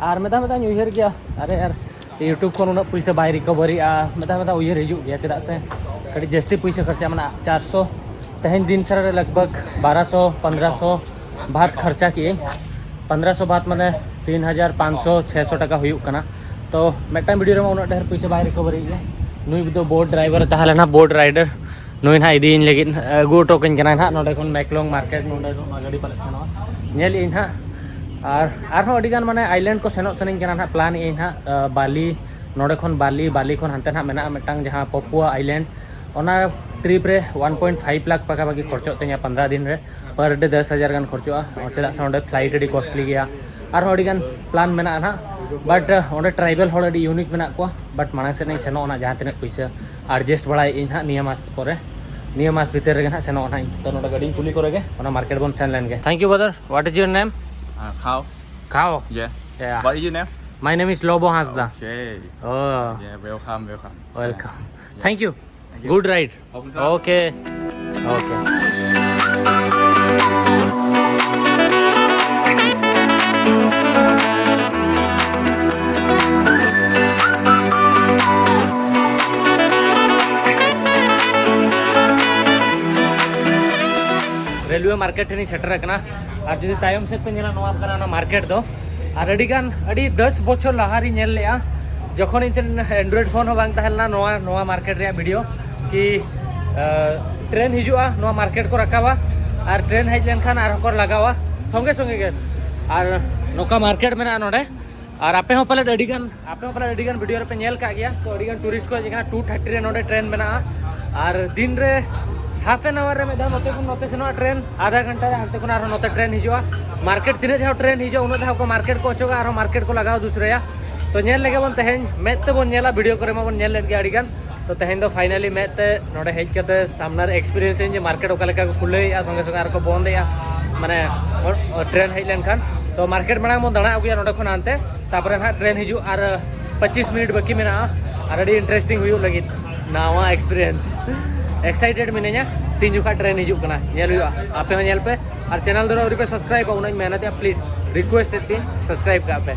ᱟᱨ ᱢᱮᱫᱟ ᱢᱮᱫᱟᱧ ᱩᱭᱦᱟᱹᱨ ᱜᱮᱭᱟ, ᱟᱨᱮ ᱟᱨ YouTube ᱠᱷᱚᱱ ᱩᱱᱟᱹᱜ ᱯᱩᱭᱥᱟᱹ ᱵᱟᱭ ᱨᱤᱠᱚᱵᱷᱟᱨᱤᱜᱼᱟ, ᱢᱮᱫᱟ ᱢᱮᱫᱟ ᱩᱭᱦᱟᱹᱨ ᱦᱤᱡᱩᱜ ᱜᱮᱭᱟ, ᱪᱮᱫᱟᱜ ᱥᱮ ᱠᱟᱹᱴᱤᱡ ᱡᱟᱹᱥᱛᱤ ᱯᱩᱭᱥᱟᱹ ᱠᱷᱚᱨᱪᱟᱜ ᱢᱮᱱᱟᱜᱼᱟ᱾ ᱪᱟᱨᱥᱚ, ᱛᱮᱦᱮᱧ ᱫᱤᱱ ᱥᱟᱨᱟ ᱨᱮ ᱞᱟᱜᱽ ᱵᱷᱟᱜᱽ ᱵᱟᱨᱚᱥᱚ ᱯᱚᱱᱫᱨᱚᱥᱚ ᱵᱟᱦᱟᱛ ᱠᱷᱚᱨᱪᱟ ᱠᱮᱜᱼᱟᱹᱧ᱾ ᱯᱚᱱᱫᱨᱚᱥᱚ ᱵᱟᱦᱟᱛ ᱢᱟᱱᱮ ᱛᱤᱱ ᱦᱟᱡᱟᱨ ᱯᱟᱸᱪᱥᱚ ᱪᱷᱮᱥᱚ ᱴᱟᱠᱟ ᱦᱩᱭᱩᱜ ᱠᱟᱱᱟ᱾ ᱛᱚ ᱢᱤᱫᱴᱟᱝ ᱵᱷᱤᱰᱤᱭᱳ ᱨᱮᱢᱟ ᱩᱱᱟᱹᱜ ᱰᱷᱮᱨ ᱯᱩᱭᱥᱟᱹ ᱵᱟᱭ ᱨᱤᱠᱚᱵᱷᱟᱨᱤ ᱜᱮᱭᱟ᱾ ᱱᱩᱭ ᱫᱚ ᱵᱳᱴ ᱰᱨᱟᱭᱵᱷᱟᱨ ᱮ ᱛᱟᱦᱮᱸ ᱞᱮᱱᱟ, ᱵᱳᱴ ᱨᱟᱭᱰᱟᱨ᱾ ᱱᱩᱭ ᱱᱟᱦᱟᱜ ᱤᱫᱤᱭᱤᱧ ᱞᱟᱹᱜᱤᱫ ᱟᱹᱜᱩ ᱦᱚᱴᱚ ᱠᱟᱹᱧ ᱠᱟᱱᱟᱭ ᱱᱟᱦᱟᱜ ᱱᱚᱸᱰᱮ ᱠᱷᱚᱱ ᱢᱮᱠᱞᱚᱝ ᱢᱟᱨᱠᱮᱴ, ᱱᱚᱸᱰᱮ ᱱᱚᱣᱟ ᱜᱟᱹᱰᱤ ᱯᱟᱞᱮᱫ ᱥᱮᱱᱚᱜᱼᱟ᱾ ᱧᱮᱞᱮᱫ ᱟᱹᱧ ᱱᱟᱦᱟᱜ᱾ ᱟᱨ ᱟᱨᱦᱚᱸ ᱟᱹᱰᱤᱜᱟᱱ ᱢᱟᱱᱮ ᱟᱭᱞᱮᱱᱰ ᱠᱚ ᱥᱮᱱᱚᱜ ᱥᱟᱱᱟᱧ ᱠᱟᱱᱟ ᱱᱟᱦᱟᱜ, ᱯᱞᱟᱱ ᱮᱫ ᱟᱹᱧ ᱱᱟᱦᱟᱜ᱾ ᱟᱸ, ᱵᱟᱞᱤ, ᱱᱚᱸᱰᱮ ᱠᱷᱚᱱ ᱵᱟᱞᱤ, ᱵᱟᱞᱤ ᱠᱷᱚᱱ ᱦᱟᱱᱛᱮ ᱱᱟᱦᱟᱜ ᱢᱮᱱᱟᱜᱼᱟ ᱢᱤᱫᱴᱟᱝ ᱡᱟᱦᱟᱸ ᱯᱚᱯᱩᱣᱟ ᱟᱭᱞᱮᱱᱰ, ᱚᱱᱟ ᱴᱨᱤᱯ ᱨᱮ ᱚᱣᱟᱱ ᱯᱚᱭᱮᱱᱴ ᱯᱷᱟᱭᱤᱵᱷ ᱞᱟᱠᱷ ᱯᱟᱠᱟᱯᱟᱠᱤ ᱠᱷᱚᱨᱪᱚᱜ ᱛᱤᱧᱟ ᱯᱚᱱᱫᱽᱨᱚ ᱫᱤᱱ ᱨᱮ᱾ ᱯᱟᱨ ᱰᱮ ᱫᱚᱥ ᱦᱟᱡᱟᱨ ᱜᱟᱱ ᱠᱷᱚᱨᱪᱚᱜᱼᱟ, ᱪᱮᱫᱟᱜ ᱥᱮ ᱚᱸᱰᱮ ᱯᱷᱞᱟᱭᱤᱴ ᱟᱹᱰᱤ ᱠᱚᱥᱴᱞᱤ ᱜᱮᱭᱟ᱾ ᱟᱨᱦᱚᱸ ᱟᱹᱰᱤᱜᱟᱱ ᱯᱞᱟᱱ ᱢᱮᱱᱟᱜᱼᱟ ᱱᱟᱦᱟᱜ, ᱵᱟᱴ ᱚᱸᱰᱮ ᱴᱨᱟᱭᱵᱮᱞ ᱦᱚᱲ ᱟᱹᱰᱤ ᱤᱭᱩᱱᱤᱠ ᱢᱮᱱᱟᱜ ᱠᱚᱣᱟ᱾ ᱵᱟᱴ ᱢᱟᱲᱟᱝ ᱥᱮᱫ ᱤᱧ ᱥᱮᱱᱚᱜᱼᱟ ᱱᱟᱦᱟᱜ, ᱡᱟᱦᱟᱸ ᱛᱤᱱᱟᱹᱜ ᱯᱩᱭᱥᱟᱹ ᱟᱨᱡᱮᱥᱴ ᱵᱟᱲᱟᱭᱮᱫ ᱟᱹᱧ ᱱᱟᱦᱟᱜ ᱱᱤᱭᱟᱹ ᱢᱟᱥ ᱯᱚᱨᱮ᱾ ᱱᱤᱭᱟᱹ ᱢᱟᱥ ᱵᱷᱤᱛᱤᱨ ᱨᱮᱜᱮ ᱱᱟᱦᱟᱜ ᱥᱮᱱᱚᱜᱼᱟ ᱱᱟᱦᱟᱜ ᱤᱧ᱾ ᱛᱚ, ᱱᱚᱰᱮ ᱜᱟᱹᱰᱤᱧ ᱠᱩᱞᱤ ᱠᱚᱨᱮ ᱜᱮ ᱚᱱᱟ ᱢᱟᱨᱠᱮᱴ ᱵᱚᱱ ᱥᱮᱱ ᱞᱮᱱ ᱜᱮ᱾ Thank you, brother. What is your name? Uh, Khao. Khao? Yeah. Yeah. What is your name? My name is Lobo Hasda. Okay. Oh. Yeah, welcome, welcome. Welcome. Yeah. Thank you. Thank you. Good ride. Okay. Okay. Railway market ᱴᱷᱮᱱᱤᱧ ᱥᱮᱴᱮᱨ ᱟᱠᱟᱱᱟ᱾ ᱟᱨ ᱡᱩᱫᱤ ᱛᱟᱭᱚᱢ ᱥᱮᱫ ᱯᱮ ᱧᱮᱞᱟ, ᱱᱚᱣᱟ ᱠᱟᱱᱟ ᱚᱱᱟ ᱢᱟᱨᱠᱮᱴ ᱫᱚ᱾ ᱟᱨ ᱟᱹᱰᱤ ᱜᱟᱱ, ᱟᱹᱰᱤ ᱫᱚᱥ ᱵᱚᱪᱷᱚᱨ ᱞᱟᱦᱟ ᱨᱤᱧ ᱧᱮᱞ ᱞᱮᱜᱼᱟ, ᱡᱚᱠᱷᱚᱱ ᱤᱧ ᱴᱷᱮᱱ Android phone ᱦᱚᱸ ᱵᱟᱝ ᱛᱟᱦᱮᱸ ᱞᱮᱱᱟ, ᱱᱚᱣᱟ, ᱱᱚᱣᱟ ᱢᱟᱨᱠᱮᱴ ᱨᱮᱭᱟᱜ ᱵᱷᱤᱰᱤᱭᱳ ᱠᱤ, ᱟᱸ, ᱴᱨᱮᱱ ᱦᱤᱡᱩᱜᱼᱟ, ᱱᱚᱣᱟ ᱢᱟᱨᱠᱮᱴ ᱠᱚ ᱨᱟᱠᱟᱵᱟ, ᱟᱨ ᱴᱨᱮᱱ ᱦᱮᱡ ᱞᱮᱱᱠᱷᱟᱱ ᱟᱨᱦᱚᱸ ᱠᱚ ᱞᱟᱜᱟᱣᱟ ᱥᱚᱸᱜᱮ ᱥᱚᱸᱜᱮ ᱜᱮ᱾ ᱟᱨ ᱱᱚᱝᱠᱟ ᱢᱟᱨᱠᱮᱴ ᱢᱮᱱᱟᱜᱼᱟ ᱱᱚᱰᱮ᱾ ᱟᱨ ᱟᱯᱮ ᱦᱚᱸ ᱯᱟᱞᱮᱫ ᱟᱹᱰᱤ ᱜᱟᱱ, ᱟᱯᱮ ᱦᱚᱸ ᱯᱟᱞᱮᱫ ᱟᱹᱰᱤ ᱜᱟᱱ ᱵᱷᱤᱰᱤᱭᱳ ᱨᱮᱯᱮ ᱧᱮᱞ ᱠᱟᱜ ᱜᱮᱭᱟ᱾ ᱛᱚ, ᱟᱹᱰᱤ ᱜᱟᱱ ᱴᱩᱨᱤᱥᱴ ᱠᱚ ᱦᱮᱡ ᱟᱠᱟᱱᱟ᱾ Two thirty ᱨᱮ ᱱᱚᱰᱮ ᱴᱨᱮᱱ ᱢᱮᱱᱟᱜᱼᱟ᱾ ᱟᱨ ᱫᱤᱱ ᱨᱮ half an hour ᱨᱮ ᱢᱤᱫ ᱫᱷᱟᱣ ᱱᱚᱛᱮ ᱠᱷᱚᱱ ᱱᱚᱛᱮ ᱥᱮᱱᱚᱜᱼᱟ ᱴᱨᱮᱱ, ᱟᱫᱷᱟ ᱜᱷᱚᱱᱴᱟ ᱨᱮ ᱦᱟᱱᱛᱮ ᱠᱷᱚᱱ ᱟᱨᱦᱚᱸ ᱱᱚᱛᱮ ᱴᱨᱮᱱ ᱦᱤᱡᱩᱜᱼᱟ᱾ ᱢᱟᱨᱠᱮᱴ ᱛᱤᱱᱟᱹᱜ ᱡᱟᱦᱟᱸ ᱴᱨᱮᱱ ᱦᱤᱡᱩᱜᱼᱟ, ᱩᱱᱟᱹᱜ ᱫᱷᱟᱣ ᱠᱚ ᱢᱟᱨᱠᱮᱴ ᱠᱚ ᱚᱪᱚᱜᱟ, ᱟᱨᱦᱚᱸ ᱢᱟᱨᱠᱮᱴ ᱠᱚ ᱞᱟᱜᱟᱣ ᱫᱩᱥᱨᱟᱭᱟ᱾ ᱛᱚ, ᱧᱮᱞ ᱞᱮᱜᱮ ᱵᱚᱱ ᱛᱮᱦᱮᱧ, ᱢᱮᱫ ᱛᱮᱵᱚᱱ ᱧᱮᱞᱟ, ᱵᱷᱤᱰᱤᱭᱳ ᱠᱚᱨᱮ ᱢᱟᱵᱚᱱ ᱧᱮᱞ ᱞᱮᱫ ᱜᱮᱭᱟ ᱟᱹᱰᱤ ᱜᱟᱱ᱾ ᱛᱚ, ᱛᱮᱦᱮᱧ ᱫᱚ finally ᱢᱮᱫ ᱛᱮ ᱱᱚᱰᱮ ᱦᱮᱡ ᱠᱟᱛᱮ ᱥᱟᱢᱱᱟ ᱨᱮ experience ᱟᱹᱧ ᱡᱮ ᱢᱟᱨᱠᱮᱴ ᱚᱠᱟ ᱞᱮᱠᱟ ᱠᱚ ᱠᱷᱩᱞᱟᱹᱣᱮᱫᱼᱟ, ᱥᱚᱸᱜᱮ ᱥᱚᱸᱜᱮ ᱟᱨ ᱠᱚ ᱵᱚᱱᱫᱮᱜᱼᱟ, ᱢᱟᱱᱮ, ᱚ-, ᱚ-, ᱴᱨᱮᱱ ᱦᱮᱡ ᱞᱮᱱᱠᱷᱟᱱ᱾ ᱛᱚ, ᱢᱟᱨᱠᱮᱴ ᱢᱟᱲᱟᱝ ᱵᱚᱱ ᱫᱟᱬᱟ ᱟᱹᱜᱩᱭᱟ ᱱᱚᱰᱮ ᱠᱷᱚᱱ ᱦᱟᱱᱛᱮ, ᱛᱟᱨᱯᱚᱨᱮ ᱱᱟᱦᱟᱜ ᱴᱨᱮᱱ ᱦᱤᱡᱩᱜ ᱟᱨ ᱯᱚᱸᱪᱤᱥ ᱢᱤᱱᱤᱴ ᱵᱟᱹᱠᱤ ᱢᱮᱱᱟᱜᱼᱟ᱾ ᱟᱨ ᱟᱹᱰᱤ interesting ᱦᱩᱭᱩᱜ ᱞᱟᱹᱜᱤᱫ ᱱᱟᱣᱟ experience᱾ Excited ᱢᱤᱱᱟᱹᱧᱟ, ᱛᱤᱱ ᱡᱚᱠᱷᱟ ᱴᱨᱮᱱ ᱦᱤᱡᱩᱜ ᱠᱟᱱᱟ, ᱧᱮᱞ ᱦᱩᱭᱩᱜᱼᱟ᱾ ᱟᱯᱮ ᱦᱚᱸ ᱧᱮᱞ ᱯᱮ, ᱟᱨ ᱪᱮᱱᱮᱞ ᱫᱚ ᱟᱹᱣᱨᱤ ᱯᱮ ᱥᱟᱵᱥᱠᱨᱟᱭᱤᱵᱟ, ᱩᱱᱟᱹᱜ ᱤᱧ ᱢᱮᱦᱱᱚᱛᱮᱜᱼᱟ, please request ᱮᱫ ᱯᱮ, ᱥᱟᱵᱥᱠᱨᱟᱭᱤᱵ ᱠᱟᱜ ᱯᱮ᱾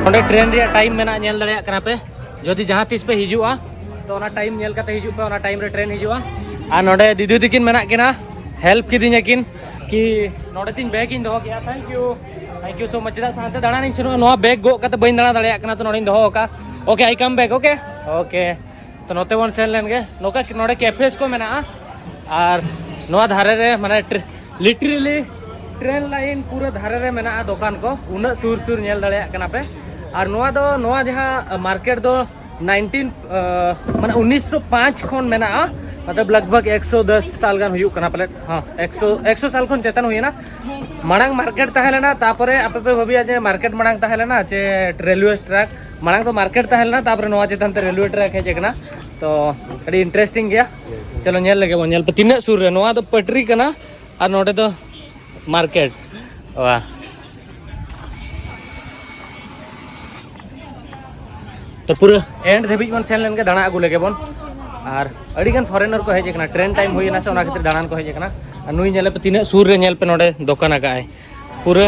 ᱱᱚᱰᱮ ᱴᱨᱮᱱ ᱨᱮᱭᱟᱜ ᱴᱟᱭᱤᱢ ᱢᱮᱱᱟᱜᱼᱟ, ᱧᱮᱞ ᱫᱟᱲᱮᱭᱟᱜ ᱠᱟᱱᱟ ᱯᱮ᱾ ᱡᱩᱫᱤ ᱡᱟᱦᱟᱸ ᱛᱤᱥ ᱯᱮ ᱦᱤᱡᱩᱜᱼᱟ, ᱛᱚ ᱚᱱᱟ ᱴᱟᱭᱤᱢ ᱧᱮᱞ ᱠᱟᱛᱮ ᱦᱤᱡᱩᱜ ᱯᱮ, ᱚᱱᱟ ᱴᱟᱭᱤᱢ ᱨᱮ ᱴᱨᱮᱱ ᱦᱤᱡᱩᱜᱼᱟ᱾ ᱟᱨ ᱱᱚᱰᱮ ᱫᱤᱫᱤ ᱛᱟᱹᱠᱤᱱ ᱢᱮᱱᱟᱜ ᱠᱤᱱᱟ, help ᱠᱤᱫᱤᱧᱟ ᱠᱤᱱ ᱠᱤ ᱱᱚᱰᱮ ᱛᱤᱧ bag ᱤᱧ ᱫᱚᱦᱚ ᱠᱮᱜᱼᱟ᱾ Thank you, thank you so much᱾ ᱪᱮᱫᱟᱜ ᱥᱮ ᱦᱟᱱᱛᱮ ᱫᱟᱬᱟᱱᱤᱧ ᱥᱮᱱᱚᱜᱼᱟ, ᱱᱚᱣᱟ bag ᱜᱚᱜ ᱠᱟᱛᱮ ᱵᱟᱹᱧ ᱫᱟᱬᱟ ᱫᱟᱲᱮᱭᱟᱜ ᱠᱟᱱᱟ, ᱛᱚ ᱱᱚᱰᱮᱧ ᱫᱚᱦᱚ ᱟᱠᱟᱫᱼᱟ᱾ Okay, I come back, okay? Okay. ᱛᱚ ᱱᱚᱛᱮ ᱵᱚᱱ ᱥᱮᱱ ᱞᱮᱱ ᱜᱮ᱾ ᱱᱚᱝᱠᱟ ᱱᱚᱰᱮ cafes ᱠᱚ ᱢᱮᱱᱟᱜᱼᱟ᱾ ᱟᱨ ᱱᱚᱣᱟ ᱫᱷᱟᱨᱮ ᱨᱮ, ᱢᱟᱱᱮ, ᱴᱨ-, literally train line ᱯᱩᱨᱟᱹ ᱫᱷᱟᱨᱮ ᱨᱮ ᱢᱮᱱᱟᱜᱼᱟ ᱫᱚᱠᱟᱱ ᱠᱚ, ᱩᱱᱟᱹᱜ ᱥᱩᱨ ᱥᱩᱨ ᱧᱮᱞ ᱫᱟᱲᱮᱭᱟᱜ ᱠᱟᱱᱟ ᱯᱮ᱾ ᱟᱨ ᱱᱚᱣᱟ ᱫᱚ, ᱱᱚᱣᱟ ᱡᱟᱦᱟᱸ market ᱫᱚ nineteen, ᱟᱸ, ᱢᱟᱱᱮ, ᱩᱱᱤᱥᱥᱚ ᱯᱟᱸᱪ ᱠᱷᱚᱱ ᱢᱮᱱᱟᱜᱼᱟ᱾ ᱢᱚᱛᱞᱚᱵ ᱞᱟᱜᱽ ᱵᱷᱟᱜᱽ ᱮᱠᱥᱚ ᱫᱚᱥ ᱥᱟᱞ ᱜᱟᱱ ᱦᱩᱭᱩᱜ ᱠᱟᱱᱟ ᱯᱟᱞᱮᱫ᱾ ᱦᱚᱸ, ᱮᱠᱥᱚ, ᱮᱠᱥᱚ ᱥᱟᱞ ᱠᱷᱚᱱ ᱪᱮᱛᱟᱱ ᱦᱩᱭᱮᱱᱟ᱾ ᱢᱟᱲᱟᱝ ᱢᱟᱨᱠᱮᱴ ᱛᱟᱦᱮᱸ ᱞᱮᱱᱟ, ᱛᱟᱯᱚᱨᱮ ᱟᱯᱮ ᱯᱮ ᱵᱷᱟᱹᱵᱤᱭᱟ ᱡᱮ ᱢᱟᱨᱠᱮᱴ ᱢᱟᱲᱟᱝ ᱛᱟᱦᱮᱸ ᱞᱮᱱᱟ ᱪᱮ ᱨᱮᱞᱣᱮ ᱴᱨᱮᱠ? ᱢᱟᱲᱟᱝ ᱫᱚ ᱢᱟᱨᱠᱮᱴ ᱛᱟᱦᱮᱸ ᱞᱮᱱᱟ, ᱛᱟᱯᱚᱨᱮ ᱱᱚᱣᱟ ᱪᱮᱛᱟᱱ ᱛᱮ ᱨᱮᱞᱣᱮ ᱴᱨᱮᱠ ᱦᱮᱡ ᱟᱠᱟᱱᱟ᱾ ᱛᱚ ᱟᱹᱰᱤ ᱤᱱᱴᱟᱨᱮᱥᱴᱤᱝ ᱜᱮᱭᱟ᱾ ᱪᱚᱞᱚ ᱧᱮᱞ ᱞᱮᱜᱮ ᱵᱚᱱ, ᱧᱮᱞ ᱯᱮ ᱛᱤᱱᱟᱹᱜ ᱥᱩᱨ ᱨᱮ᱾ ᱱᱚᱣᱟ ᱫᱚ ᱯᱟᱴᱨᱤ ᱠᱟᱱᱟ ᱟᱨ ᱱᱚᱰᱮ ᱫᱚ ᱢᱟᱨᱠᱮᱴ᱾ ᱣᱟᱦ᱾ ᱛᱚ ᱯᱩᱨᱟᱹ ᱮᱱᱰ ᱫᱷᱟᱹᱵᱤᱡ ᱵᱚᱱ ᱥᱮᱱ ᱞᱮᱱ ᱜᱮ, ᱫᱟᱬᱟ ᱟᱹᱜᱩ ᱞᱮᱜᱮ ᱵᱚᱱ᱾ ᱟᱨ ᱟᱹᱰᱤ ᱜᱟᱱ ᱯᱷᱚᱨᱮᱱᱟᱨ ᱠᱚ ᱦᱮᱡ ᱟᱠᱟᱱᱟ, ᱴᱨᱮᱱ ᱴᱟᱭᱤᱢ ᱦᱩᱭ ᱮᱱᱟ ᱥᱮ, ᱚᱱᱟ ᱠᱷᱟᱹᱛᱤᱨ ᱫᱟᱬᱟᱱ ᱠᱚ ᱦᱮᱡ ᱟᱠᱟᱱᱟ᱾ ᱟᱨ ᱱᱩᱭ ᱧᱮᱞᱮ ᱯᱮ ᱛᱤᱱᱟᱹᱜ ᱥᱩᱨ ᱨᱮ, ᱧᱮᱞ ᱯᱮ ᱱᱚᱰᱮ ᱫᱚᱠᱟᱱ ᱟᱠᱟᱫ ᱟᱭ, ᱯᱩᱨᱟᱹ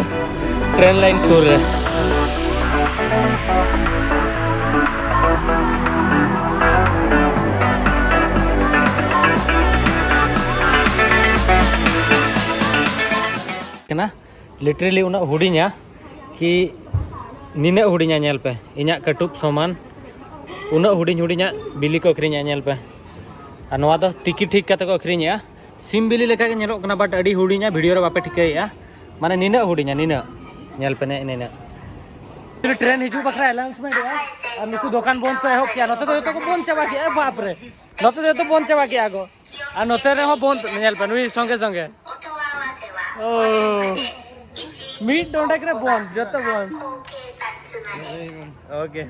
ᱴᱨᱮᱱ ᱞᱟᱭᱤᱱ ᱥᱩᱨ ᱨᱮ᱾ ᱠᱟᱱᱟ, ᱞᱤᱴᱨᱮᱞᱤ ᱩᱱᱟᱹᱜ ᱦᱩᱰᱤᱧᱟ ᱠᱤ ᱱᱤᱱᱟᱹᱜ ᱦᱩᱰᱤᱧᱟ, ᱧᱮᱞ ᱯᱮ, ᱤᱧᱟᱹᱜ ᱠᱟᱹᱴᱩᱵ ᱥᱚᱢᱟᱱ ᱩᱱᱟᱹᱜ ᱦᱩᱰᱤᱧ ᱦᱩᱰᱤᱧᱟᱜ ᱵᱤᱞᱤ ᱠᱚ ᱟᱹᱠᱷᱨᱤᱧᱟ, ᱧᱮᱞ ᱯᱮ᱾ ᱟᱨ ᱱᱚᱣᱟ ᱫᱚ ᱛᱤᱠᱤ ᱴᱷᱤᱠ ᱠᱟᱛᱮ ᱠᱚ ᱟᱹᱠᱷᱨᱤᱧᱮᱜᱼᱟ᱾ ᱥᱤᱢ ᱵᱤᱞᱤ ᱞᱮᱠᱟ ᱜᱮ ᱧᱮᱞᱚᱜ ᱠᱟᱱᱟ, but ᱟᱹᱰᱤ ᱦᱩᱰᱤᱧᱟ, ᱵᱷᱤᱰᱤᱭᱳ ᱨᱮ ᱵᱟᱯᱮ ᱴᱷᱤᱠᱟᱹᱭᱮᱜᱼᱟ᱾ ᱢᱟᱱᱮ ᱱᱤᱱᱟᱹᱜ ᱦᱩᱰᱤᱧᱟ, ᱱᱤᱱᱟᱹᱜ᱾ ᱧᱮᱞ ᱯᱮ, ᱱᱮ ᱱᱤᱱᱟᱹᱜ᱾ ᱴᱨᱮᱱ ᱦᱤᱡᱩᱜ ᱵᱟᱠᱷᱨᱟ ᱟᱱᱟᱣᱩᱱᱥᱢᱮᱱᱴ ᱮᱜᱼᱟ, ᱟᱨ ᱱᱩᱠᱩ ᱫᱚᱠᱟᱱ ᱵᱚᱱᱫ ᱠᱚ ᱮᱦᱚᱵ ᱠᱮᱜᱼᱟ᱾ ᱱᱚᱛᱮ ᱫᱚ ᱡᱚᱛᱚ ᱠᱚ ᱵᱚᱱᱫ ᱪᱟᱵᱟ ᱠᱮᱜᱼᱟ, ᱵᱟᱯ ᱨᱮ᱾ ᱱᱚᱛᱮ ᱫᱚ ᱡᱚᱛᱚ ᱵᱚᱱᱫ ᱪᱟᱵᱟ ᱠᱮᱜᱼᱟ ᱠᱚ᱾ ᱟᱨ ᱱᱚᱛᱮ ᱨᱮᱦᱚᱸ ᱵᱚᱱᱫ, ᱧᱮᱞ ᱯᱮ, ᱱᱩᱭ ᱥᱚᱸᱜᱮ ᱥᱚᱸᱜᱮ᱾ ᱳ, ᱢᱤᱫ ᱰᱚᱸᱰᱮᱠ ᱨᱮ ᱵᱚᱱᱫ, ᱡᱚᱛᱚ ᱵᱚᱱᱫ᱾ ᱳᱠᱮ᱾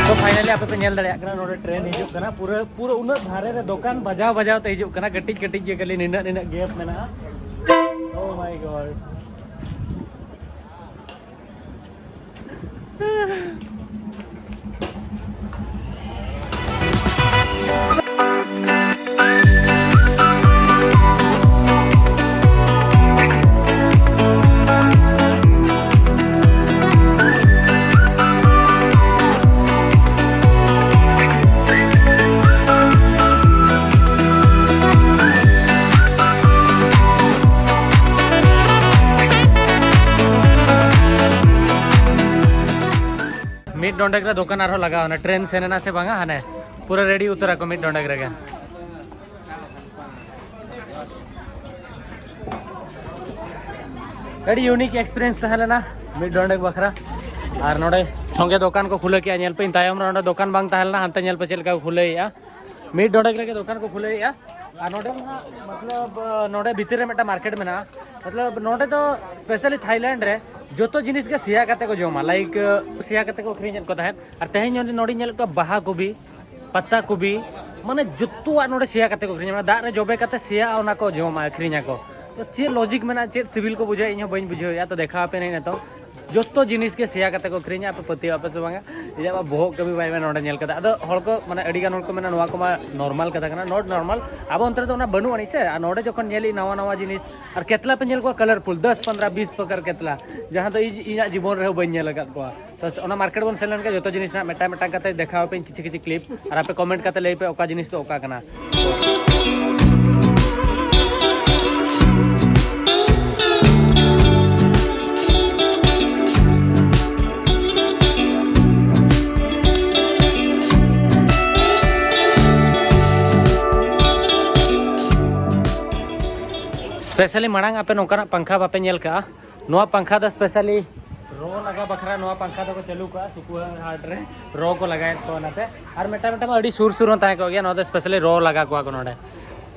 ᱛᱚ finally ᱟᱯᱮ ᱯᱮ ᱧᱮᱞ ᱫᱟᱲᱮᱭᱟᱜ ᱠᱟᱱᱟ, ᱱᱚᱰᱮ ᱴᱨᱮᱱ ᱦᱤᱡᱩᱜ ᱠᱟᱱᱟ᱾ ᱯᱩᱨᱟᱹ, ᱯᱩᱨᱟᱹ ᱩᱱᱟᱹᱜ ᱫᱷᱟᱨᱮ ᱨᱮ ᱫᱚᱠᱟᱱ ᱵᱟᱡᱟᱣ ᱵᱟᱡᱟᱣ ᱛᱮ ᱦᱤᱡᱩᱜ ᱠᱟᱱᱟ, ᱠᱟᱹᱴᱤᱡ ᱠᱟᱹᱴᱤᱡ ᱜᱮ, ᱠᱷᱟᱹᱞᱤ ᱱᱤᱱᱟᱹᱜ ᱱᱤᱱᱟᱹᱜ ᱜᱮᱯ ᱢᱮᱱᱟᱜᱼᱟ᱾ Oh my God. ᱢᱤᱫ ᱰᱚᱸᱰᱮᱠ ᱨᱮ ᱫᱚᱠᱟᱱ ᱟᱨᱦᱚᱸ ᱞᱟᱜᱟᱣ ᱮᱱᱟ᱾ ᱴᱨᱮᱱ ᱥᱮᱱ ᱮᱱᱟ ᱥᱮ ᱵᱟᱝᱟ? ᱦᱟᱱᱮ ᱯᱩᱨᱟᱹ ᱨᱮᱰᱤ ᱩᱛᱟᱹᱨ ᱟᱠᱚ ᱢᱤᱫ ᱰᱚᱸᱰᱮᱠ ᱨᱮᱜᱮ᱾ ᱟᱹᱰᱤ ᱤᱭᱩᱱᱤᱠ ᱮᱠᱥᱯᱤᱨᱤᱭᱮᱱᱥ ᱛᱟᱦᱮᱸ ᱞᱮᱱᱟ ᱢᱤᱫ ᱰᱚᱸᱰᱮᱠ ᱵᱟᱠᱷᱨᱟ᱾ ᱟᱨ ᱱᱚᱰᱮ ᱥᱚᱸᱜᱮ ᱫᱚᱠᱟᱱ ᱠᱚ ᱠᱷᱩᱞᱟᱹᱣ ᱠᱮᱜᱼᱟ, ᱧᱮᱞ ᱯᱮ, ᱤᱧ ᱛᱟᱭᱚᱢ ᱨᱮ ᱚᱸᱰᱮ ᱫᱚᱠᱟᱱ ᱵᱟᱝ ᱛᱟᱦᱮᱸ ᱞᱮᱱᱟ, ᱦᱟᱱᱛᱮ ᱧᱮᱞ ᱯᱮ ᱪᱮᱫ ᱞᱮᱠᱟ ᱠᱚ ᱠᱷᱩᱞᱟᱹᱣᱮᱫᱼᱟ, ᱢᱤᱫ ᱰᱚᱸᱰᱮᱠ ᱨᱮᱜᱮ ᱫᱚᱠᱟᱱ ᱠᱚ ᱠᱷᱩᱞᱟᱹᱣᱮᱫᱼᱟ᱾ ᱟᱨ ᱱᱚᱰᱮ ᱢᱟ ᱢᱚᱛᱞᱚᱵ, ᱱᱚᱰᱮ ᱵᱷᱤᱛᱤᱨ ᱨᱮ ᱢᱤᱫᱴᱟᱝ ᱢᱟᱨᱠᱮᱴ ᱢᱮᱱᱟᱜᱼᱟ, ᱢᱚᱛᱞᱚᱵ ᱱᱚᱰᱮ ᱫᱚ ᱥᱯᱮᱥᱟᱞᱤ ᱛᱷᱟᱭᱞᱮᱱᱰ ᱨᱮ ᱡᱚᱛᱚ ᱡᱤᱱᱤᱥ ᱜᱮ ᱥᱮᱭᱟ ᱠᱟᱛᱮ ᱠᱚ ᱡᱚᱢᱟ, ᱞᱟᱭᱤᱠ ᱥᱮᱭᱟ ᱠᱟᱛᱮ ᱠᱚ ᱟᱹᱠᱷᱨᱤᱧᱮᱫ ᱠᱚ ᱛᱟᱦᱮᱸᱫ᱾ ᱟᱨ ᱛᱮᱦᱮᱧ ᱱᱚᱰᱮ, ᱱᱚᱰᱮᱧ ᱧᱮᱞᱮᱫ ᱠᱚᱣᱟ ᱵᱟᱦᱟ ᱠᱚᱵᱤ, ᱯᱟᱛᱟ ᱠᱚᱵᱤ, ᱢᱟᱱᱮ ᱡᱚᱛᱚᱣᱟᱜ ᱱᱚᱰᱮ ᱥᱮᱭᱟ ᱠᱟᱛᱮ ᱠᱚ ᱟᱹᱠᱷᱨᱤᱧᱟ, ᱢᱟᱱᱮ ᱫᱟᱜ ᱨᱮ ᱡᱚᱵᱮ ᱠᱟᱛᱮ ᱥᱮᱭᱟᱜᱼᱟ, ᱚᱱᱟ ᱠᱚ ᱡᱚᱢᱟ, ᱟᱹᱠᱷᱨᱤᱧᱟᱠᱚ᱾ ᱛᱚ ᱪᱮᱫ ᱞᱚᱡᱤᱠ ᱢᱮᱱᱟᱜᱼᱟ, ᱪᱮᱫ ᱥᱤᱵᱤᱞ ᱠᱚ ᱵᱩᱡᱷᱟᱹᱣᱟ, ᱤᱧ ᱦᱚᱸ ᱵᱟᱹᱧ ᱵᱩᱡᱷᱟᱹᱣᱮᱫᱼᱟ᱾ ᱛᱚ ᱫᱮᱠᱷᱟᱣ ᱟᱯᱮ ᱱᱟᱹᱧ ᱱᱤᱛᱚᱜ, ᱡᱚᱛᱚ ᱡᱤᱱᱤᱥ ᱜᱮ ᱥᱮᱭᱟ ᱠᱟᱛᱮ ᱠᱚ ᱟᱹᱠᱷᱨᱤᱧᱟ᱾ ᱟᱯᱮ ᱯᱟᱹᱛᱭᱟᱹᱣ ᱟᱯᱮ ᱥᱮ ᱵᱟᱝᱟ, ᱤᱧᱟᱹᱜ ᱢᱟ ᱵᱚᱦᱚᱜ ᱠᱟᱹᱢᱤ ᱵᱟᱭ ᱢᱮ ᱱᱚᱰᱮ ᱧᱮᱞ ᱠᱟᱛᱮ᱾ ᱟᱫᱚ ᱦᱚᱲ ᱠᱚ, ᱢᱟᱱᱮ ᱟᱹᱰᱤ ᱜᱟᱱ ᱦᱚᱲ ᱠᱚ ᱢᱮᱱᱟ ᱱᱚᱣᱟ ᱠᱚᱢᱟ ᱱᱚᱨᱢᱟᱞ ᱠᱟᱛᱷᱟ ᱠᱟᱱᱟ, not normal, ᱟᱵᱚ ᱚᱱᱛᱮ ᱨᱮᱫᱚ ᱚᱱᱟ ᱵᱟᱹᱱᱩᱜ ᱟᱹᱱᱤᱡ ᱥᱮ᱾ ᱟᱨ ᱱᱚᱰᱮ ᱡᱚᱠᱷᱚᱱ ᱧᱮᱞ ᱤᱧ ᱱᱟᱣᱟ ᱱᱟᱣᱟ ᱡᱤᱱᱤᱥ, ᱟᱨ ᱠᱮᱛᱞᱟ ᱯᱮ ᱧᱮᱞ ᱠᱚᱣᱟ, ᱠᱟᱞᱟᱨᱯᱷᱩᱞ ᱫᱚᱥ ᱯᱚᱱᱨᱚ ᱵᱤᱥ ᱯᱨᱚᱠᱟᱨ ᱠᱮᱛᱞᱟ, ᱡᱟᱦᱟᱸ ᱫᱚ ᱤᱧ, ᱤᱧᱟᱹᱜ ᱡᱤᱵᱚᱱ ᱨᱮᱦᱚᱸ ᱵᱟᱹᱧ ᱧᱮᱞ ᱟᱠᱟᱫ ᱠᱚᱣᱟ᱾ ᱛᱚ ᱚᱱᱟ ᱢᱟᱨᱠᱮᱴ ᱵᱚᱱ ᱥᱮᱱ ᱞᱮᱱᱠᱷᱟᱱ ᱡᱚᱛᱚ ᱡᱤᱱᱤᱥ ᱨᱮᱱᱟᱜ ᱢᱤᱫᱴᱟᱝ ᱢᱤᱫᱴᱟᱝ ᱠᱟᱛᱮ ᱫᱮᱠᱷᱟᱣ ᱟᱯᱮ ᱠᱤᱪᱷᱩ ᱠᱤᱪᱷᱩ ᱠᱞᱤᱯ, ᱟᱨ ᱟᱯᱮ ᱠᱚᱢᱮᱱᱴ ᱠᱟᱛᱮ ᱞᱟᱹᱭ ᱯᱮ ᱚᱠᱟ ᱡᱤᱱᱤᱥ ᱫᱚ ᱚᱠᱟ ᱠᱟᱱᱟ᱾ ᱥᱯᱮᱥᱟᱞᱤ ᱢᱟᱲᱟᱝ ᱟᱯᱮ ᱱᱚᱝᱠᱟᱱᱟᱜ ᱯᱟᱝᱠᱷᱟ ᱵᱟᱯᱮ ᱧᱮᱞ ᱠᱟᱜᱼᱟ, ᱱᱚᱣᱟ ᱯᱟᱝᱠᱷᱟ ᱫᱚ ᱥᱯᱮᱥᱟᱞᱤ ᱨᱚ ᱞᱟᱜᱟ ᱵᱟᱠᱷᱨᱟ ᱱᱚᱣᱟ ᱯᱟᱝᱠᱷᱟ ᱫᱚᱠᱚ ᱪᱟᱹᱞᱩ ᱠᱟᱜᱼᱟ, ᱥᱩᱠᱩᱣᱟᱹ ᱦᱟᱴ ᱨᱮ ᱨᱚ ᱠᱚ ᱞᱟᱜᱟᱭᱮᱫ ᱠᱚᱣᱟ ᱚᱱᱟᱛᱮ᱾ ᱟᱨ ᱢᱤᱫᱴᱟᱝ ᱢᱤᱫᱴᱟᱝ ᱟᱹᱰᱤ ᱥᱩᱨ ᱥᱩᱨ ᱦᱚᱸ ᱛᱟᱦᱮᱸ ᱠᱚᱜ ᱜᱮᱭᱟ, ᱱᱚᱣᱟ ᱫᱚ ᱥᱯᱮᱥᱟᱞᱤ ᱨᱚ ᱞᱟᱜᱟ ᱠᱚᱣᱟ ᱠᱚ ᱱᱚᱰᱮ᱾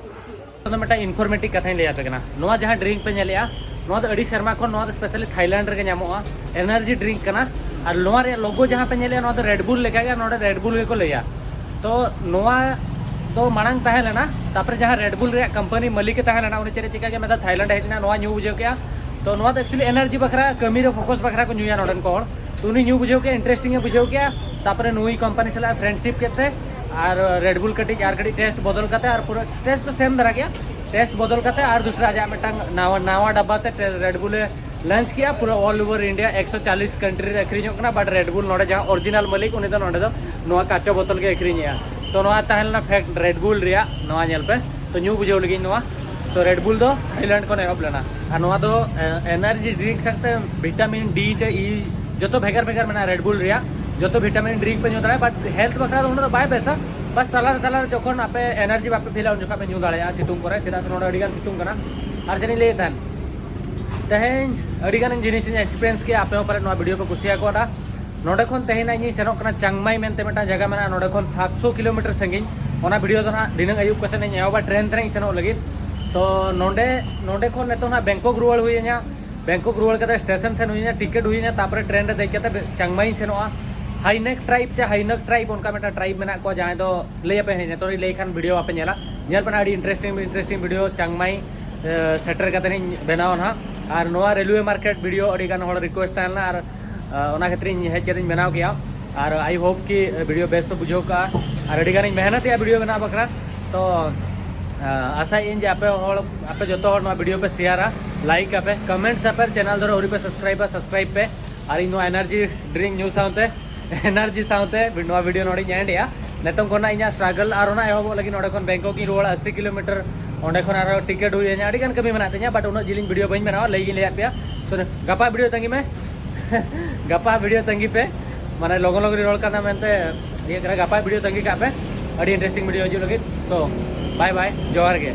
ᱱᱚᱣᱟ ᱫᱚ ᱢᱤᱫᱴᱟᱝ ᱤᱱᱯᱷᱚᱨᱢᱮᱴᱤᱵᱷ ᱠᱟᱛᱷᱟᱧ ᱞᱟᱹᱭ ᱟᱯᱮ ᱠᱟᱱᱟ᱾ ᱱᱚᱣᱟ ᱡᱟᱦᱟᱸ ᱰᱨᱤᱝᱠ ᱯᱮ ᱧᱮᱞᱮᱜᱼᱟ, ᱱᱚᱣᱟ ᱫᱚ ᱟᱹᱰᱤ ᱥᱮᱨᱢᱟ ᱠᱷᱚᱱ ᱱᱚᱣᱟ ᱫᱚ ᱥᱯᱮᱥᱟᱞᱤ ᱛᱷᱟᱭᱞᱮᱱᱰ ᱨᱮᱜᱮ ᱧᱟᱢᱚᱜᱼᱟ, ᱮᱱᱟᱨᱡᱤ ᱰᱨᱤᱝᱠ ᱠᱟᱱᱟ᱾ ᱟᱨ ᱱᱚᱣᱟ ᱨᱮᱭᱟᱜ ᱞᱳᱜᱳ ᱡᱟᱦᱟᱸ ᱯᱮ ᱧᱮᱞᱮᱜᱼᱟ, ᱱᱚᱣᱟ ᱫᱚ ᱨᱮᱰ ᱵᱩᱞ ᱞᱮᱠᱟᱜᱮ, ᱱᱚᱰᱮ ᱨᱮᱰ ᱵᱩᱞ ᱜᱮᱠᱚ ᱞᱟᱹᱭᱟ᱾ ᱛᱚ ᱱᱚᱣᱟ ᱫᱚ ᱢᱟᱲᱟᱝ ᱛᱟᱦᱮᱸ ᱞᱮᱱᱟ, ᱛᱟᱨᱯᱚᱨᱮ ᱡᱟᱦᱟᱸ ᱨᱮᱰ ᱵᱩᱞ ᱨᱮᱭᱟᱜ ᱠᱳᱢᱯᱟᱱᱤ ᱢᱟᱹᱞᱤᱠ ᱮ ᱛᱟᱦᱮᱸ ᱞᱮᱱᱟ, ᱩᱱᱤ ᱪᱮᱫ ᱮ ᱪᱤᱠᱟ ᱠᱮᱫᱟ, ᱢᱮᱱᱫᱟ ᱛᱷᱟᱭᱞᱮᱱᱰ ᱮ ᱦᱮᱡ ᱮᱱᱟ, ᱱᱚᱣᱟ ᱧᱩ ᱵᱩᱡᱷᱟᱹᱣ ᱠᱮᱫᱟ᱾ ᱛᱚ ᱱᱚᱣᱟ ᱫᱚ ᱮᱠᱪᱩᱭᱮᱞᱤ ᱮᱱᱟᱨᱡᱤ ᱵᱟᱠᱷᱨᱟ, ᱠᱟᱹᱢᱤ ᱨᱮ ᱯᱷᱳᱠᱟᱥ ᱵᱟᱠᱷᱨᱟ ᱠᱚ ᱧᱩᱭᱟ ᱱᱚᱰᱮᱱ ᱠᱚ ᱦᱚᱲ᱾ ᱛᱚ ᱩᱱᱤ ᱧᱩ ᱵᱩᱡᱷᱟᱹᱣ ᱠᱮᱫᱟ, ᱤᱱᱴᱟᱨᱮᱥᱴᱤᱝ ᱮ ᱵᱩᱡᱷᱟᱹᱣ ᱠᱮᱫᱟ, ᱛᱟᱨᱯᱚᱨᱮ ᱱᱩᱭ ᱠᱳᱢᱯᱟᱱᱤ ᱥᱟᱞᱟᱜ ᱯᱷᱨᱮᱱᱰᱥᱤᱯ ᱠᱮᱫ ᱛᱮ ᱟᱨ ᱨᱮᱰ ᱵᱩᱞ ᱠᱟᱹᱴᱤᱡ ᱟᱨ ᱠᱟᱹᱴᱤᱡ ᱴᱮᱥᱴ ᱵᱚᱫᱚᱞ ᱠᱟᱛᱮ, ᱟᱨ ᱯᱩᱨᱟᱹ ᱴᱮᱥᱴ ᱫᱚ ᱥᱮᱢ ᱫᱷᱟᱨᱟ ᱜᱮᱭᱟ, ᱴᱮᱥᱴ ᱵᱚᱫᱚᱞ ᱠᱟᱛᱮ ᱟᱨ ᱫᱩᱥᱨᱟ ᱟᱡᱟᱜ ᱢᱤᱫᱴᱟᱝ ᱱᱟᱣᱟ, ᱱᱟᱣᱟ ᱰᱟᱵᱵᱟ ᱛᱮ ᱨᱮᱰ ᱵᱩᱞ ᱮ ᱞᱚᱧᱪ ᱠᱮᱜᱼᱟ᱾ ᱯᱩᱨᱟᱹ ᱚᱞ ᱳᱵᱷᱟᱨ ᱤᱱᱰᱤᱭᱟ ᱮᱠᱥᱚ ᱪᱟᱞᱤᱥ ᱠᱟᱱᱴᱨᱤ ᱨᱮ ᱟᱹᱠᱷᱨᱤᱧᱚᱜ ᱠᱟᱱᱟ, but ᱨᱮᱰ ᱵᱩᱞ ᱱᱚᱰᱮ ᱡᱟᱦᱟᱸ ᱚᱨᱤᱡᱤᱱᱟᱞ ᱢᱟᱹᱞᱤᱠ, ᱩᱱᱤ ᱫᱚ ᱱᱚᱰᱮ ᱫᱚ ᱱᱚᱣᱟ ᱠᱟᱪᱟ ᱵᱳᱛᱚᱞ ᱜᱮ ᱟᱹᱠᱷᱨᱤᱧᱮᱜᱼᱟ᱾ ᱛᱚ ᱱᱚᱣᱟ ᱛᱟᱦᱮᱸ ᱞᱮᱱᱟ ᱯᱷᱮᱠᱴ ᱨᱮᱰ ᱵᱩᱞ ᱨᱮᱭᱟᱜ, ᱱᱚᱣᱟ ᱧᱮᱞ ᱯᱮ᱾ ᱛᱚ ᱧᱩ ᱵᱩᱡᱷᱟᱹᱣ ᱞᱟᱹᱜᱤᱫ ᱱᱚᱣᱟ᱾ ᱛᱚ ᱨᱮᱰ ᱵᱩᱞ ᱫᱚ ᱛᱷᱟᱭᱞᱮᱱᱰ ᱠᱷᱚᱱ ᱮᱦᱚᱵ ᱞᱮᱱᱟ᱾ ᱟᱨ ᱱᱚᱣᱟ ᱫᱚ ᱮᱱᱟᱨᱡᱤ ᱰᱨᱤᱝᱠ ᱥᱟᱶᱛᱮ ᱵᱷᱤᱴᱟᱢᱤᱱ ᱰᱤ ᱪᱮ ᱤ, ᱡᱚᱛᱚ ᱵᱷᱮᱜᱟᱨ ᱵᱷᱮᱜᱟᱨ ᱢᱮᱱᱟᱜᱼᱟ ᱨᱮᱰ ᱵᱩᱞ ᱨᱮᱭᱟᱜ᱾ ᱡᱚᱛᱚ ᱵᱷᱤᱴᱟᱢᱤᱱ ᱰᱨᱤᱝᱠ ᱯᱮ ᱧᱩ ᱫᱟᱲᱮᱭᱟᱜᱼᱟ, but ᱦᱮᱞᱛᱷ ᱵᱟᱠᱷᱨᱟ ᱫᱚ ᱩᱱᱟᱹᱜ ᱫᱚ ᱵᱟᱭ ᱵᱮᱥᱟ᱾ ᱵᱟᱥ ᱛᱟᱞᱟᱨᱮ ᱛᱟᱞᱟᱨᱮ ᱡᱚᱠᱷᱚᱱ ᱟᱯᱮ ᱮᱱᱟᱨᱡᱤ ᱵᱟᱯᱮ ᱯᱷᱤᱞᱟ, ᱩᱱ ᱡᱚᱠᱷᱚᱱ ᱯᱮ ᱧᱩ ᱫᱟᱲᱮᱭᱟᱜᱼᱟ ᱥᱤᱛᱩᱝ ᱠᱚᱨᱮ, ᱪᱮᱫᱟᱜ ᱥᱮ ᱱᱚᱰᱮ ᱟᱹᱰᱤᱜᱟᱱ ᱥᱤᱛᱩᱝ ᱠᱟᱱᱟ᱾ ᱟᱨ ᱪᱮᱫ ᱤᱧ ᱞᱟᱹᱭᱮᱫ ᱛᱟᱦᱮᱱ, ᱛᱮᱦᱮᱧ ᱟᱹᱰᱤᱜᱟᱱ ᱡᱤᱱᱤᱥ ᱤᱧ ᱮᱠᱥᱯᱤᱨᱤᱭᱮᱱᱥ ᱠᱮᱜᱼᱟ, ᱟᱯᱮ ᱦᱚᱸ ᱯᱟᱞᱮ ᱱᱚᱣᱟ ᱵᱷᱤᱰᱤᱭᱳ ᱯᱮ ᱠᱩᱥᱤᱭᱟᱠᱚᱣᱟ᱾ ᱱᱚᱰᱮ ᱠᱷᱚᱱ ᱛᱮᱦᱮᱧ ᱤᱧ ᱥᱮᱱᱚᱜ ᱠᱟᱱᱟ ᱪᱟᱝᱢᱟᱭ ᱢᱮᱱᱛᱮ ᱢᱤᱫᱴᱟᱝ ᱡᱟᱭᱜᱟ ᱢᱮᱱᱟᱜᱼᱟ, ᱱᱚᱰᱮ ᱠᱷᱚᱱ ᱥᱟᱛᱥᱚ ᱠᱤᱞᱳᱢᱤᱴᱟᱨ ᱥᱟᱺᱜᱤᱧ᱾ ᱚᱱᱟ ᱵᱷᱤᱰᱤᱭᱳ ᱫᱚ ᱱᱟᱦᱟᱜ ᱫᱷᱤᱱᱟᱹᱝ ᱟᱹᱭᱩᱵ ᱠᱚ ᱥᱮᱱ ᱤᱧ ᱮᱦᱚᱵᱟ ᱴᱨᱮᱱ ᱛᱮ ᱤᱧ ᱥᱮᱱᱚᱜ ᱞᱟᱹᱜᱤᱫ᱾ ᱛᱚ ᱱᱚᱰᱮ ᱱᱚᱰᱮ ᱠᱷᱚᱱ ᱱᱤᱛᱚᱜ ᱱᱟᱦᱟᱜ ᱵᱮᱝᱠᱚᱠ ᱨᱩᱣᱟᱹᱲ ᱦᱩᱭ ᱤᱧᱟ᱾ ᱵᱮᱝᱠᱚᱠ ᱨᱩᱣᱟᱹᱲ ᱠᱟᱛᱮ ᱥᱴᱮᱥᱚᱱ ᱥᱮᱱ ᱦᱩᱭ ᱤᱧᱟ, ᱴᱤᱠᱤᱴ ᱦᱩᱭ ᱤᱧᱟ, ᱛᱟᱨᱯᱚᱨᱮ ᱴᱨᱮᱱ ᱨᱮ ᱫᱮᱡ ᱠᱟᱛᱮ ᱪᱟᱝᱢᱟᱭ ᱤᱧ ᱥᱮᱱᱚᱜᱼᱟ᱾ ᱦᱟᱭᱱᱮᱠ ᱴᱨᱟᱭᱤᱵ ᱪᱮ ᱦᱟᱭᱱᱮᱠ ᱴᱨᱟᱭᱤᱵ ᱚᱱᱠᱟ ᱢᱤᱫᱴᱟᱝ ᱴᱨᱟᱭᱤᱵ ᱢᱮᱱᱟᱜ ᱠᱚᱣᱟ, ᱡᱟᱦᱟᱸᱭ ᱫᱚ ᱞᱟᱹᱭ ᱟᱯᱮ ᱦᱮᱸ, ᱱᱤᱛᱚᱜ ᱤᱧ ᱞᱟᱹᱭ ᱠᱷᱟᱱ ᱵᱷᱤᱰᱤᱭᱳ ᱵᱟᱯᱮ ᱧᱮᱞᱟ᱾ ᱧᱮᱞ ᱯᱮ ᱱᱟᱦᱟᱜ, ᱟᱹᱰᱤ ᱤᱱᱴᱟᱨᱮᱥᱴᱤᱝ ᱤᱱᱴᱟᱨᱮᱥᱴᱤᱝ ᱵᱷᱤᱰᱤᱭᱳ ᱪᱟᱝᱢᱟᱭ ᱥᱮᱴᱮᱨ ᱠᱟᱛᱮ ᱤᱧ ᱵᱮᱱᱟᱣᱟ ᱱᱟᱦᱟᱜ᱾ ᱟᱨ ᱱᱚᱣᱟ ᱨᱮᱞᱣᱮ ᱢᱟᱨᱠᱮᱴ ᱵᱷᱤᱰᱤᱭᱳ ᱟᱹᱰᱤ ᱜᱟᱱ ᱦᱚᱲ ᱨᱤᱠᱩᱭᱮᱥᱴ ᱛᱟᱦᱮᱸ ᱞᱮᱱᱟ, ᱟᱨ ᱚᱱᱟ ᱠᱷᱟᱹᱛᱤᱨ ᱤᱧ ᱦᱮᱡ ᱠᱟᱛᱮ ᱤᱧ ᱵᱮᱱᱟᱣ ᱠᱮᱜᱼᱟ᱾ ᱟᱨ ᱟᱭ ᱦᱳᱯ ᱠᱤ ᱵᱷᱤᱰᱤᱭᱳ ᱵᱮᱥ ᱯᱮ ᱵᱩᱡᱷᱟᱹᱣ ᱠᱟᱜᱼᱟ᱾ ᱟᱨ ᱟᱹᱰᱤ ᱜᱟᱱ ᱤᱧ ᱢᱮᱦᱱᱚᱛᱮᱜᱼᱟ ᱵᱷᱤᱰᱤᱭᱳ ᱵᱮᱱᱟᱣ ᱵᱟᱠᱷᱨᱟ᱾ ᱛᱚ ᱟᱥᱟᱭᱟᱹᱧ ᱡᱮ ᱟᱯᱮ ᱦᱚᱲ, ᱟᱯᱮ ᱡᱚᱛᱚ ᱦᱚᱲ ᱱᱚᱣᱟ ᱵᱷᱤᱰᱤᱭᱳ ᱯᱮ ᱥᱮᱭᱟᱨᱟ, ᱞᱟᱭᱤᱠ ᱟᱯᱮ, ᱠᱚᱢᱮᱱᱴᱥ ᱟᱯᱮ, ᱪᱮᱱᱮᱞ ᱫᱚᱨᱮ ᱟᱹᱣᱨᱤ ᱯᱮ ᱥᱟᱵᱥᱠᱨᱟᱭᱤᱵᱟ, ᱥᱟᱵᱥᱠᱨᱟᱭᱤᱵ ᱯᱮ᱾ ᱟᱨ ᱤᱧ ᱱᱚᱣᱟ ᱮᱱᱟᱨᱡᱤ ᱰᱨᱤᱝᱠ ᱧᱩ ᱥᱟᱶᱛᱮ ᱮᱱᱟᱨᱡᱤ ᱥᱟᱶᱛᱮ ᱱᱚᱣᱟ ᱵᱷᱤᱰᱤᱭᱳ ᱱᱚᱰᱮᱧ ᱮᱱᱰ ᱮᱜᱼᱟ᱾ ᱱᱤᱛᱚᱝ ᱠᱷᱚᱱᱟᱜ ᱤᱧᱟᱹᱜ ᱥᱴᱨᱟᱜᱚᱞ ᱟᱨ ᱚᱱᱟ ᱮᱦᱚᱵᱚᱜ ᱞᱟᱹᱜᱤᱫ ᱱᱚᱰᱮ ᱠᱷᱚᱱ ᱵᱮᱝᱠᱚᱠ ᱤᱧ ᱨᱩᱣᱟᱹᱲᱟ ᱟᱥᱤ ᱠᱤᱞᱳᱢᱤᱴᱟᱨ᱾ ᱚᱸᱰᱮ ᱠᱷᱚᱱ ᱟᱨᱦᱚᱸ ᱴᱤᱠᱤᱴ ᱦᱩᱭ ᱤᱧᱟ, ᱟᱹᱰᱤ ᱜᱟᱱ ᱠᱟᱹᱢᱤ ᱢᱮᱱᱟᱜ ᱛᱤᱧᱟ, ᱵᱟᱴ ᱩᱱᱟᱹᱜ ᱡᱤᱞᱤᱧ ᱵᱷᱤᱰᱤᱭᱳ ᱵᱟᱹᱧ ᱵᱮᱱᱟᱣᱟ, ᱞᱟᱹᱭ ᱜᱤᱧ ᱞᱟᱹᱭᱟᱫ ᱯᱮᱭᱟ᱾ ᱥᱩᱱ, ᱜᱟᱯᱟ ᱵᱷᱤᱰᱤᱭᱳ ᱛᱟᱺᱜᱤ ᱢᱮ᱾ ᱜᱟᱯᱟ ᱵᱷᱤᱰᱤᱭᱳ ᱛᱟᱺᱜᱤ ᱯᱮ, ᱢᱟᱱᱮ ᱞᱚᱜᱚᱱ ᱞᱚᱜᱚᱱ ᱨᱚᱲ ᱠᱟᱱᱟ ᱢᱮᱱᱛᱮ ᱤᱭᱟᱹ ᱠᱟᱱᱟ᱾ ᱜᱟᱯᱟ ᱵᱷᱤᱰᱤᱭᱳ ᱛᱟᱺᱜᱤ ᱠᱟᱜ ᱯᱮ, ᱟᱹᱰᱤ ᱤᱱᱴᱟᱨᱮᱥᱴᱤᱝ ᱵᱷᱤᱰᱤᱭᱳ ᱦᱤᱡᱩᱜ ᱞᱟᱹᱜᱤᱫ᱾ ᱛᱚ ᱵᱟᱭ ᱵᱟᱭ, ᱡᱚᱦᱟᱨ ᱜᱮ᱾